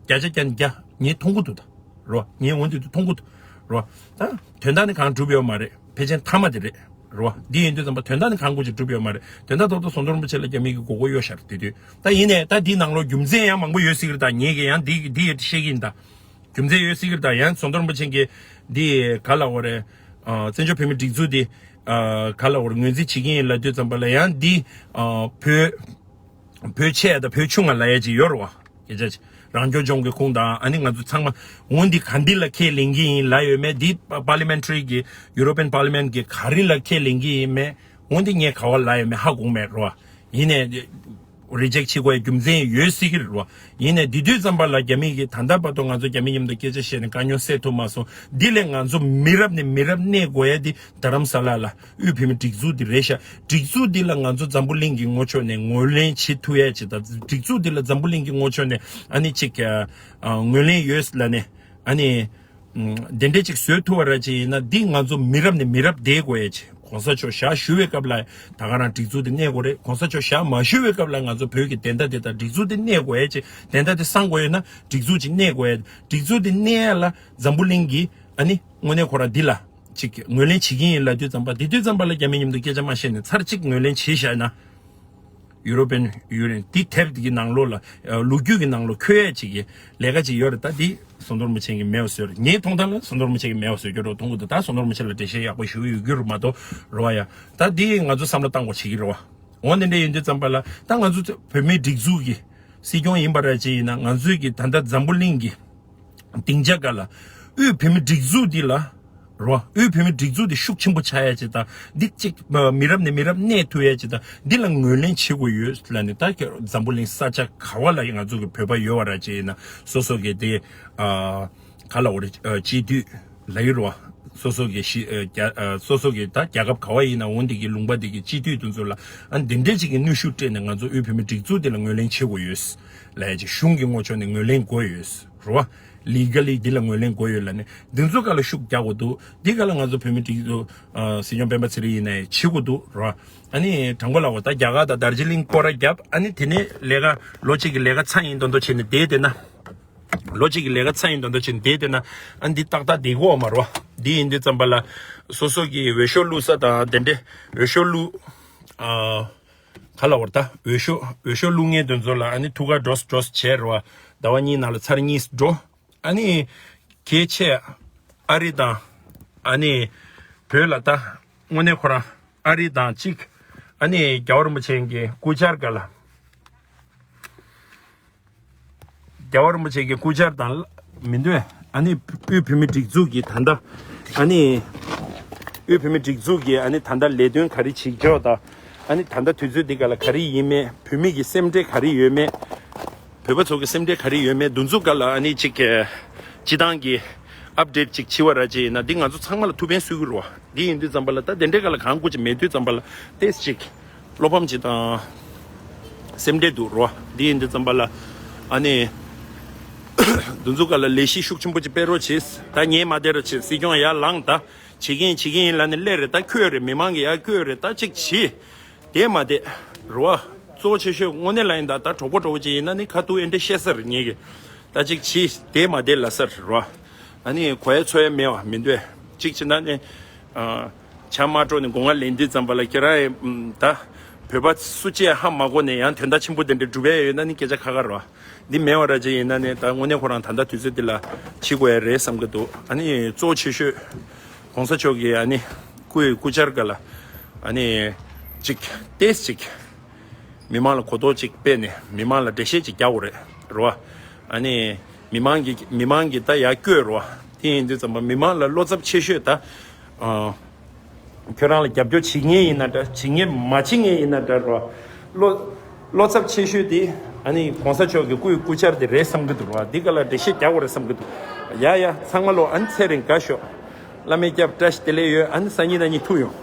བརྒྱ་ཆ་བརྒྱ་ནས་བརྒྱ་ངས་མཐོང་གི་འདུག་ད་རོ། ངས་འོན་ཏེ་མཐོང་གི་འདུག་རོ། ད་དོན་དག་ནི་གང་འགྲུབ་ཡོད་མ་རེད། ཕལ་ཆེར་མཐའ་མ་དེ་རེད་རོ། འདི་ཡིན་དུས་ཙམ་པ་དོན་དག་ནི་གང་དགོས་ཀྱི་འགྲུབ་ཡོད་མ་རེད། དོན་དག་ཐོག་ཏུ་ཟོང་དོར་རིན་པོ་ཆེ་ལ་རྒྱ་མི་གིས་མགོ་སྐོར་གཡོག་བཞག་དེ་དུས་ད་ཡིན་ནའི་ད་འདིའི་ནང་ལོགས་རྒྱུ་མཚན་ཡང་མང་པོ་ཡོད་སྲིད་ཀྱི་རེད། ད་ངས་ཀྱི་ཡང་འདི་འདི་ཡོད་བཤད་ཀྱི་ཡིན་ད། རྒྱུ་མཚན་ཡོད་སྲིད་ཀྱི་རེད། ད་ཡང་ཟོང་དོར་རིན་པོ་ཆེ་གིས་འདི་ག་ལ་འོ་རེད། ཨ་བཙན་བྱོལ་བོད་མི་སྒྲིག་འཛུགས་འདི་ཨ་ག་ལ་འོ་རེད་ངོས་འཛིན་བྱེད་ཀྱི་ཡིན་ལབ་དུས་ཙམ་པ་ལ་ཡང་འདི་ཨ་བོད་བོད་ཆེ་དང་བོད་ཆུང་ང་ལབ་ཡ་ཅིག་ཡོད་རེད་བ། སྐད་ཆ་ཅིག་རང་སྐྱོང་ལྗོངས་ཀྱི་ཁོངས་དང་ཨ་ནི་ང་ཚོ་ཚང་མ་འོ་འདི་ག་འདི་ལ་ཁས་ལེན་གྱི་ཡིན་ལབ་ཡོད་མེད། འདི་པར་ལི་མེན་ཊ་རི་གི་ཡུ་རོ་པན་པར་ལི་མེན་ཊ་གི་ག་རེ་ལ་ཁས་ལེན་གྱི་ཡིན་མེད། འོ་འདི་ངས་ག་བ་ལབ་ཡོད་མེད་ཧ་གོ་མེད་རེད་བ། ཡིན་ནའི་རི་ཇེག་བྱེད་དགོས་ཡ་རྒྱུ་མཚན་ཡོད་སྲིད་ཀྱི་རེད་བ། ཡིན་ནའི་འདི་དུས་ཙམ་པ་ལ་རྒྱ་མི་གིས་ད་ལྟ་བར་དུ་ང་ཚོ་རྒྱ་མི་མཉམ་དུ་སྐད་ཆ་བཤད་ནས་དཀའ་རྙོག་སེལ་ཐུབ་མ་སོང་། འདི་ལས་ང་ཚོ་མི་རབས་ནས་མི་རབས་གནས་དགོས་ཡ་འདི་རྡ་རམ་ས་ལ་ལ་དབུས་བོད་མི་སྒྲིག་འཛུགས་འདི་རེད་ཤག་སྒྲིག་འཛུགས་འདི་ལ་ང་ཚོ་འཛམ་བུ་གླིང་གི་ངོས་ཕྱོགས་ནས་ངོས་ལེན་བྱེད་ཐུབ་ཡ་ཅིག་དང་། སྒྲིག་འཛུགས་འདི་ལ་འཛམ་བུ་གླིང་གི་ངོས་ཕྱོགས་ནས་ཨ་ནི་ཅིག་ཨ་ངོས་ལེན་ཡོད་ལབ་ནས་ཨ་ནི་ཨ་དེ་འདྲས་ཅིག་བཟོས་ཐུབ་པ་ར་ཅིག་ཡིན་ན་འདི་ང་ཚོ་མི་རབས་ནས་མི་རབས་བསྡད་དགོས་ཡ་ཅིག་གོང་ས་མཆོག་ཞག་བཞུགས་པའི་སྐབས་ལ་ད་ག་རང་སྒྲིག་འཛུགས་དེ་གནས་དགོས་རེད། གོང་ས་མཆོག་ཞག་མ་བཞུགས་པའི་སྐབས་ལ་ང་ཚོ་བོད་ཀྱི་བདེན་མཐའ་དེ་དང་སྒྲིག་འཛུགས་དེ་གནས་དགོས་ཡ་ཅིག་བདེན་མཐའ་དེ་སྲུང་དགོས་ཡོད་ན་སྒྲིག་འཛུགས་ཅིག་གནས་དགོས་ཡ། སྒྲིག་འཛུགས་དེ་གནས་ཡ་ལ་འཛམ་བུ་གླིང་གི་ ཨ་ནི་དངོས་གནས་ཁོ་རང་འདི་ལ་ཅིག་ངོས་ལེན་བྱེད་ཀྱི་ཡིན་ལབ་དུས་ཙམ་པ། དེ་དུས་ཙམ་པ་ལ་རྒྱ་མི་མཉམ་དུ་སྐད་ཆ་མ་བཤད་ནས་ཚར་གཅིག་ངོས་ལེན་བྱས་བཞག་ན། ཡུ་རོ་པན་ཡུ་ནི་ཡན་དེ་དེབ་དེ་གི་ནང་ལོགས་ལ་ལོ་རྒྱུས་ཀྱི་ནང་ལོགས་འཁོད་ཡ་ཅིག་གི་ལས་ཀ་ཅིག་ཡོད་རེད། ད་འདི་ཟམ་གདོང་རིན་པོ་ཆེ་གིས་མེད་པ་བཟོས་རེད། ངའི་མཐོང་ཐང་ལ་ཟམ་གདོང་རིན་པོ་ཆེ་གིས་མེད་པ་བཟོས་རྒྱུ་འདྲ་མཐོང་གི་འདུག་ད་ཟམ་གདོང་རིན་པོ་ཆེ་ལ་འགྲེལ་བཤད་ཡག་པོ་ཞུ་གི་ཡོད་རྒྱུ་རེད་མ་གཏོགས་རེད་བ་ཡ། ད་འདི་ང་ཚོ་བསམ་བློ་བཏང་དགོས་བྱེད་ཀྱི་རེད་བ། འོ་དེ་འདྲ་ཡིན་དུས་ཙམ་པ་ལ་ད་ང་ཚོ་བོད་མིའི་སྒྲིག་འཛུགས་ཀྱི་སྲིད་སྐྱོང་ཡིན་པ་ར་ཅིག་ཡིན་ན། ང་ཚོའི་གི་ད་ལྟ་འཛམ་བུ་གླིང་གི་སྡིངས་ཆ་སྒང་ལ་དབུས་བོད་མི་སྒྲིག་འཛུགས་འདི་ལ་རོ། དབུས་བོད་མི་སྒྲིག་འཛུགས་འདི་ཤུགས་ཆེན་པོ་ཆགས་ཡ་ཅིག་དང་། འདི་གཅིག་མི་རབས་ནས་མི་རབས་གནས་ཐུབ་ཡ་ཅིག་དང་། འདི་ལ་ངོས་ལེན་བྱེད་དགོས་ཡོད་ལབ་ནས། ད་འཛམ་བུ་གླིང་ས་ཆ་ག་བ་ལ་ང་ཚོ་གི་བོད་པ་ཡོད་པ་ར་ཅིག་ཡིན་ན། སོ་སོ་གི་དེ་ཨ་ག་ལ་འོ་རེ་ཨ་སྤྱི་འཐུས་ལ་ཡོད་རོ། སོ་སོ་གི་ཤི་ཨ་རྒྱ་ཨ་སོ་སོ་གི་ད་རྒྱལ་ཁབ་ག་བ་ཡིན་ན་འོ་འདི་གི་ལུང་པ་འདི་གི་སྤྱི་འཐུས་དེ་ཚོ་ལ་ཨ་འདི་འདྲས་ཅིག་གི་གནོན་ཤུགས་སྤྲད་ནས་ང་ཚོ་དབུས་བོད་མི་སྒྲིག་འཛུགས་འདི་ལ་ངོས་ལེན་བྱེད་དགོས་ཡོད་ལབ་ཡ་ཅིག་གཞུང་གི་ངོས་ཕྱོགས་ནས་ངོས་ལེན་དགོས་ཡོད་རོ། ལི་ག་ལི་འདི་ལ་ངོས་ལེན་དགོས་ཡོད་ལབ་ནས། འདི་ཚོ་སྒང་ལ་ཤུགས་རྒྱག་དགོས་འདུག་འདི་སྒང་ལ་ང་ཚོ་བོད་མི་སྒྲིག་འཛུགས་ཨ་སྲིད་སྐྱོང་སྤེན་པ་ཚེ་རིང་ཡིན་ནའི་བྱེད་དགོས་འདུག་རོ། ཨ་ནི་དྲང་པོ་ལབ་དགོས། ད་རྒྱ་གར་དང་དར་ཇི་ལིང་སྐོར་ར་བརྒྱབ། ཨ་ནི་དེ་ནས་ལས་ཀ་ལོ་གཅིག་གི་ལས་ཀ་ཚར་ཡིན་མདོག་མདོག་བྱས་ནས་བསྡད་བསྡད་ན། ལོ་གཅིག་གི་ལས་ཀ་ཚར་ཡིན་མདོག་མདོག་བྱས་ནས་བསྡད་བསྡད་ན། ཨ་ནི་འདི་ཏག་ཏག་བསྡད་ཀྱི་ཡོད་མ་རེད་བ། འདི་ཡིན་དུས་ཙམ་པ་ལ་སོ་སོ་གི་འོས་ཤོག་བླུགས་ས་དང་དེ་འདྲས་འོས་ཤོག་བླུགས་ཨ། ག་ལ་བར་ད་འོས་ཤོག་འོས་ཤོག་བླུགས་མཁན་དེ་ཚོ་ལ་ཨ་ནི་ཐུགས་ཁུར་འགྲོ་འགྲོ་བྱས་རོ། ཟླ་བ་གཉིས་ནང་ལ་ཚར་གཉིས་འགྲོ། ཨ་ནི་གལ་ཆེ་ཨ་རི་དང་ཨ་ནི་བོད་ལ་ད་དངོས་གནས་ཁོ་རང་ཨ་རི་དང་གཅིག་ཨ་ནི་རྒྱལ་བ་རིན་པོ་ཆེ་གི་སྐུ་བཅར་སྒང་ལ། རྒྱལ་བ་རིན་པོ་ཆེ་གི་སྐུ་བཅར་དང་མི་འདོད། ཨ་ནི་དབུས་བོད་མི་སྒྲིག་འཛུགས་ཀྱི་ད་ལྟ་ཨ་ནི་དབུས་བོད་མི་སྒྲིག་འཛུགས་ཀྱི་ཨ་ནི་ད་ལྟ་ལས་དོན་ག་རེ་བྱེད་ཀྱི་ཡོད་དང་། ཨ་ནི་ད་ལྟ་དུས་ཚོད་འདི་ག་ལ་ག་རེ་ཡིན་མེད། བོད་མི་གི་སེམས་ཁྲལ་ག་རེ་ཡོད་མེད། བོད་པ་ཚོ་གི་སེམས་ཁྲལ་ག་རེ་ཡོད་མེད། འདི་ཚོ་སྒང་ལ་ཨ་ནི་ཅིག་སྤྱི་བཏང་གི་ཨབ་ཌེཊ་ཅིག་བྱེད་པ་ར་ཅིག་ཡིན་ན། འདི་ང་ཚོ་ཚང་མ་ལ་ཐུགས་ཕན་གསོས་ཀྱི་རེད་བ། འདི་ཡིན་དུས་ཙམ་པ་ལ་ད་དེ་འདྲའི་སྒང་ལ་གང་དགོས་ཅིག་མེད་དུས་ཙམ་པ་ལ་ཏོག་ཙམ་ཅིག་བློ་ཕམ་ཅིག་དང་སེམས་ཁྲལ་འདུག་རོ། འདི་ཡིན་དུས་ཙམ་པ་ལ་ཨ་ནི་འདི་ཚོ་སྒང་ལ་ལས་གཞི་ཤུགས་ཆེན་པོ་ཅིག་སྤེལ་རོགས་བྱེད། ད་ངས་མ་བསྡད་རོགས་བྱེད། སྲིད་སྐྱོང་ཡར་ལངས། ད་བྱེད་ཀྱི་ཡིན་བྱེད་ཀྱི་ཡིན་ལབ་ནས་སླེབས་རེད། ད་ཁོས་རེད། མི་མང་གིས་ཡར་བསྐོས་རེད། ད་ཅིག་བྱེད། དེ་མ་བསྡད་རོ། གཙོ་ཆེ་ཤོས་དངོས་གནས་ལ་ཡིན་ད། ད་གྲོགས་པོ་གྲོགས་པོ་ཅིག་ཡིན་ན་ནི་ཁ་ཐུག་ཨེ་འདྲ་བཤད་ས་རེད་ངེད་ཀྱིས། ད་ཅིག་བྱེད། དེ་མ་བསྡད་ལབ་ས་རེད་རོ། ཨ་ནི་གོ་ཡ་ཚོར་ཡ་མེད་བ་མི་འདོད། གཅིག་བྱས་ན་ནི་ཨ་བྱ་མ་སྤྲོ་ནས་སྒོ་ང་ལེན་དུས་ཙམ་པ་ལ་ཁྱེད་རང་ཡི་ད་བོད་པ་སུ་གཅིག་ཧ་མ་གོ་ནས་ཡང་དོན་དག་ཆེན་པོ་དེ་འདྲ་སྒྲུབ་ཡ་ཡོད་ན་ནི་སྐད་ཆ་ཁ་ཁ་རོ། འདི་མེད་བ་ར་ཅིག་ཡིན་ན་ནི་ད་དངོས་གནས་ཁོ་རང་ད་ལྟ་དུས་ཚོད་འདི་ལ་བྱེད་དགོས་ཡ་རེད་བསམ་གི་འདུག་ཨ་ནི་གཙོ་ཆེ་ཤོས་གོང་ས་མཆོག་གི་ཨ་ནི་སྐུའི་སྐུ་བཅར་སྒང་ལ་ཨ་ནི་ཅིག་ཏོག་ཙམ་ཅིག་མི་མང་ལ་གོ་རྟོགས་ཅིག་སྤེལ་ནས་མི་མང་ལ་འགྲེལ་བཤད་ཅིག་རྒྱག་དགོས་རེད་རོ། ཨ་ནི་མི་མང་གི་མི་མང་གི་ད་ཡར་བསྐོས་རོ། དེ་ཡིན་དུས་ཙམ་པ་མི་མང་ལ་བློ་འཚབ་ཆེ་ཤོས་ད་ཨ། ཁྱོད་རང་ལ་རྒྱབ་སྐྱོར་བྱེད་མཁན་ཡིན་ན་འདྲ། བྱེད་མཁན་མ་བྱེད་མཁན་ཡིན་ན་འདྲ་རོ། བློ་བློ་འཚབ་ཆེ་ཤོས་དེ་ཨ་ནི་གོང་ས་མཆོག་གི་སྐུའི་སྐུ་བཅར་དེ་རེད་བསམ་གི་འདུག་རོ། འདི་ག་ལ་འགྲེལ་བཤད་རྒྱག་དགོས་རེད་བསམ་གི་འདུག་ཡ་ཡ་ཚང་མ་ལོ། ཨ་ནི་ཚེ་རིང་དགའ་ཤོག་བླ་མའི་སྐྱབས་བཀྲ་ཤིས་བདེ་ལེགས་ཡོད། ཨ་ནི་སང་ཉིན་གནངས་ཉིན་ཐུག་ཡོང་།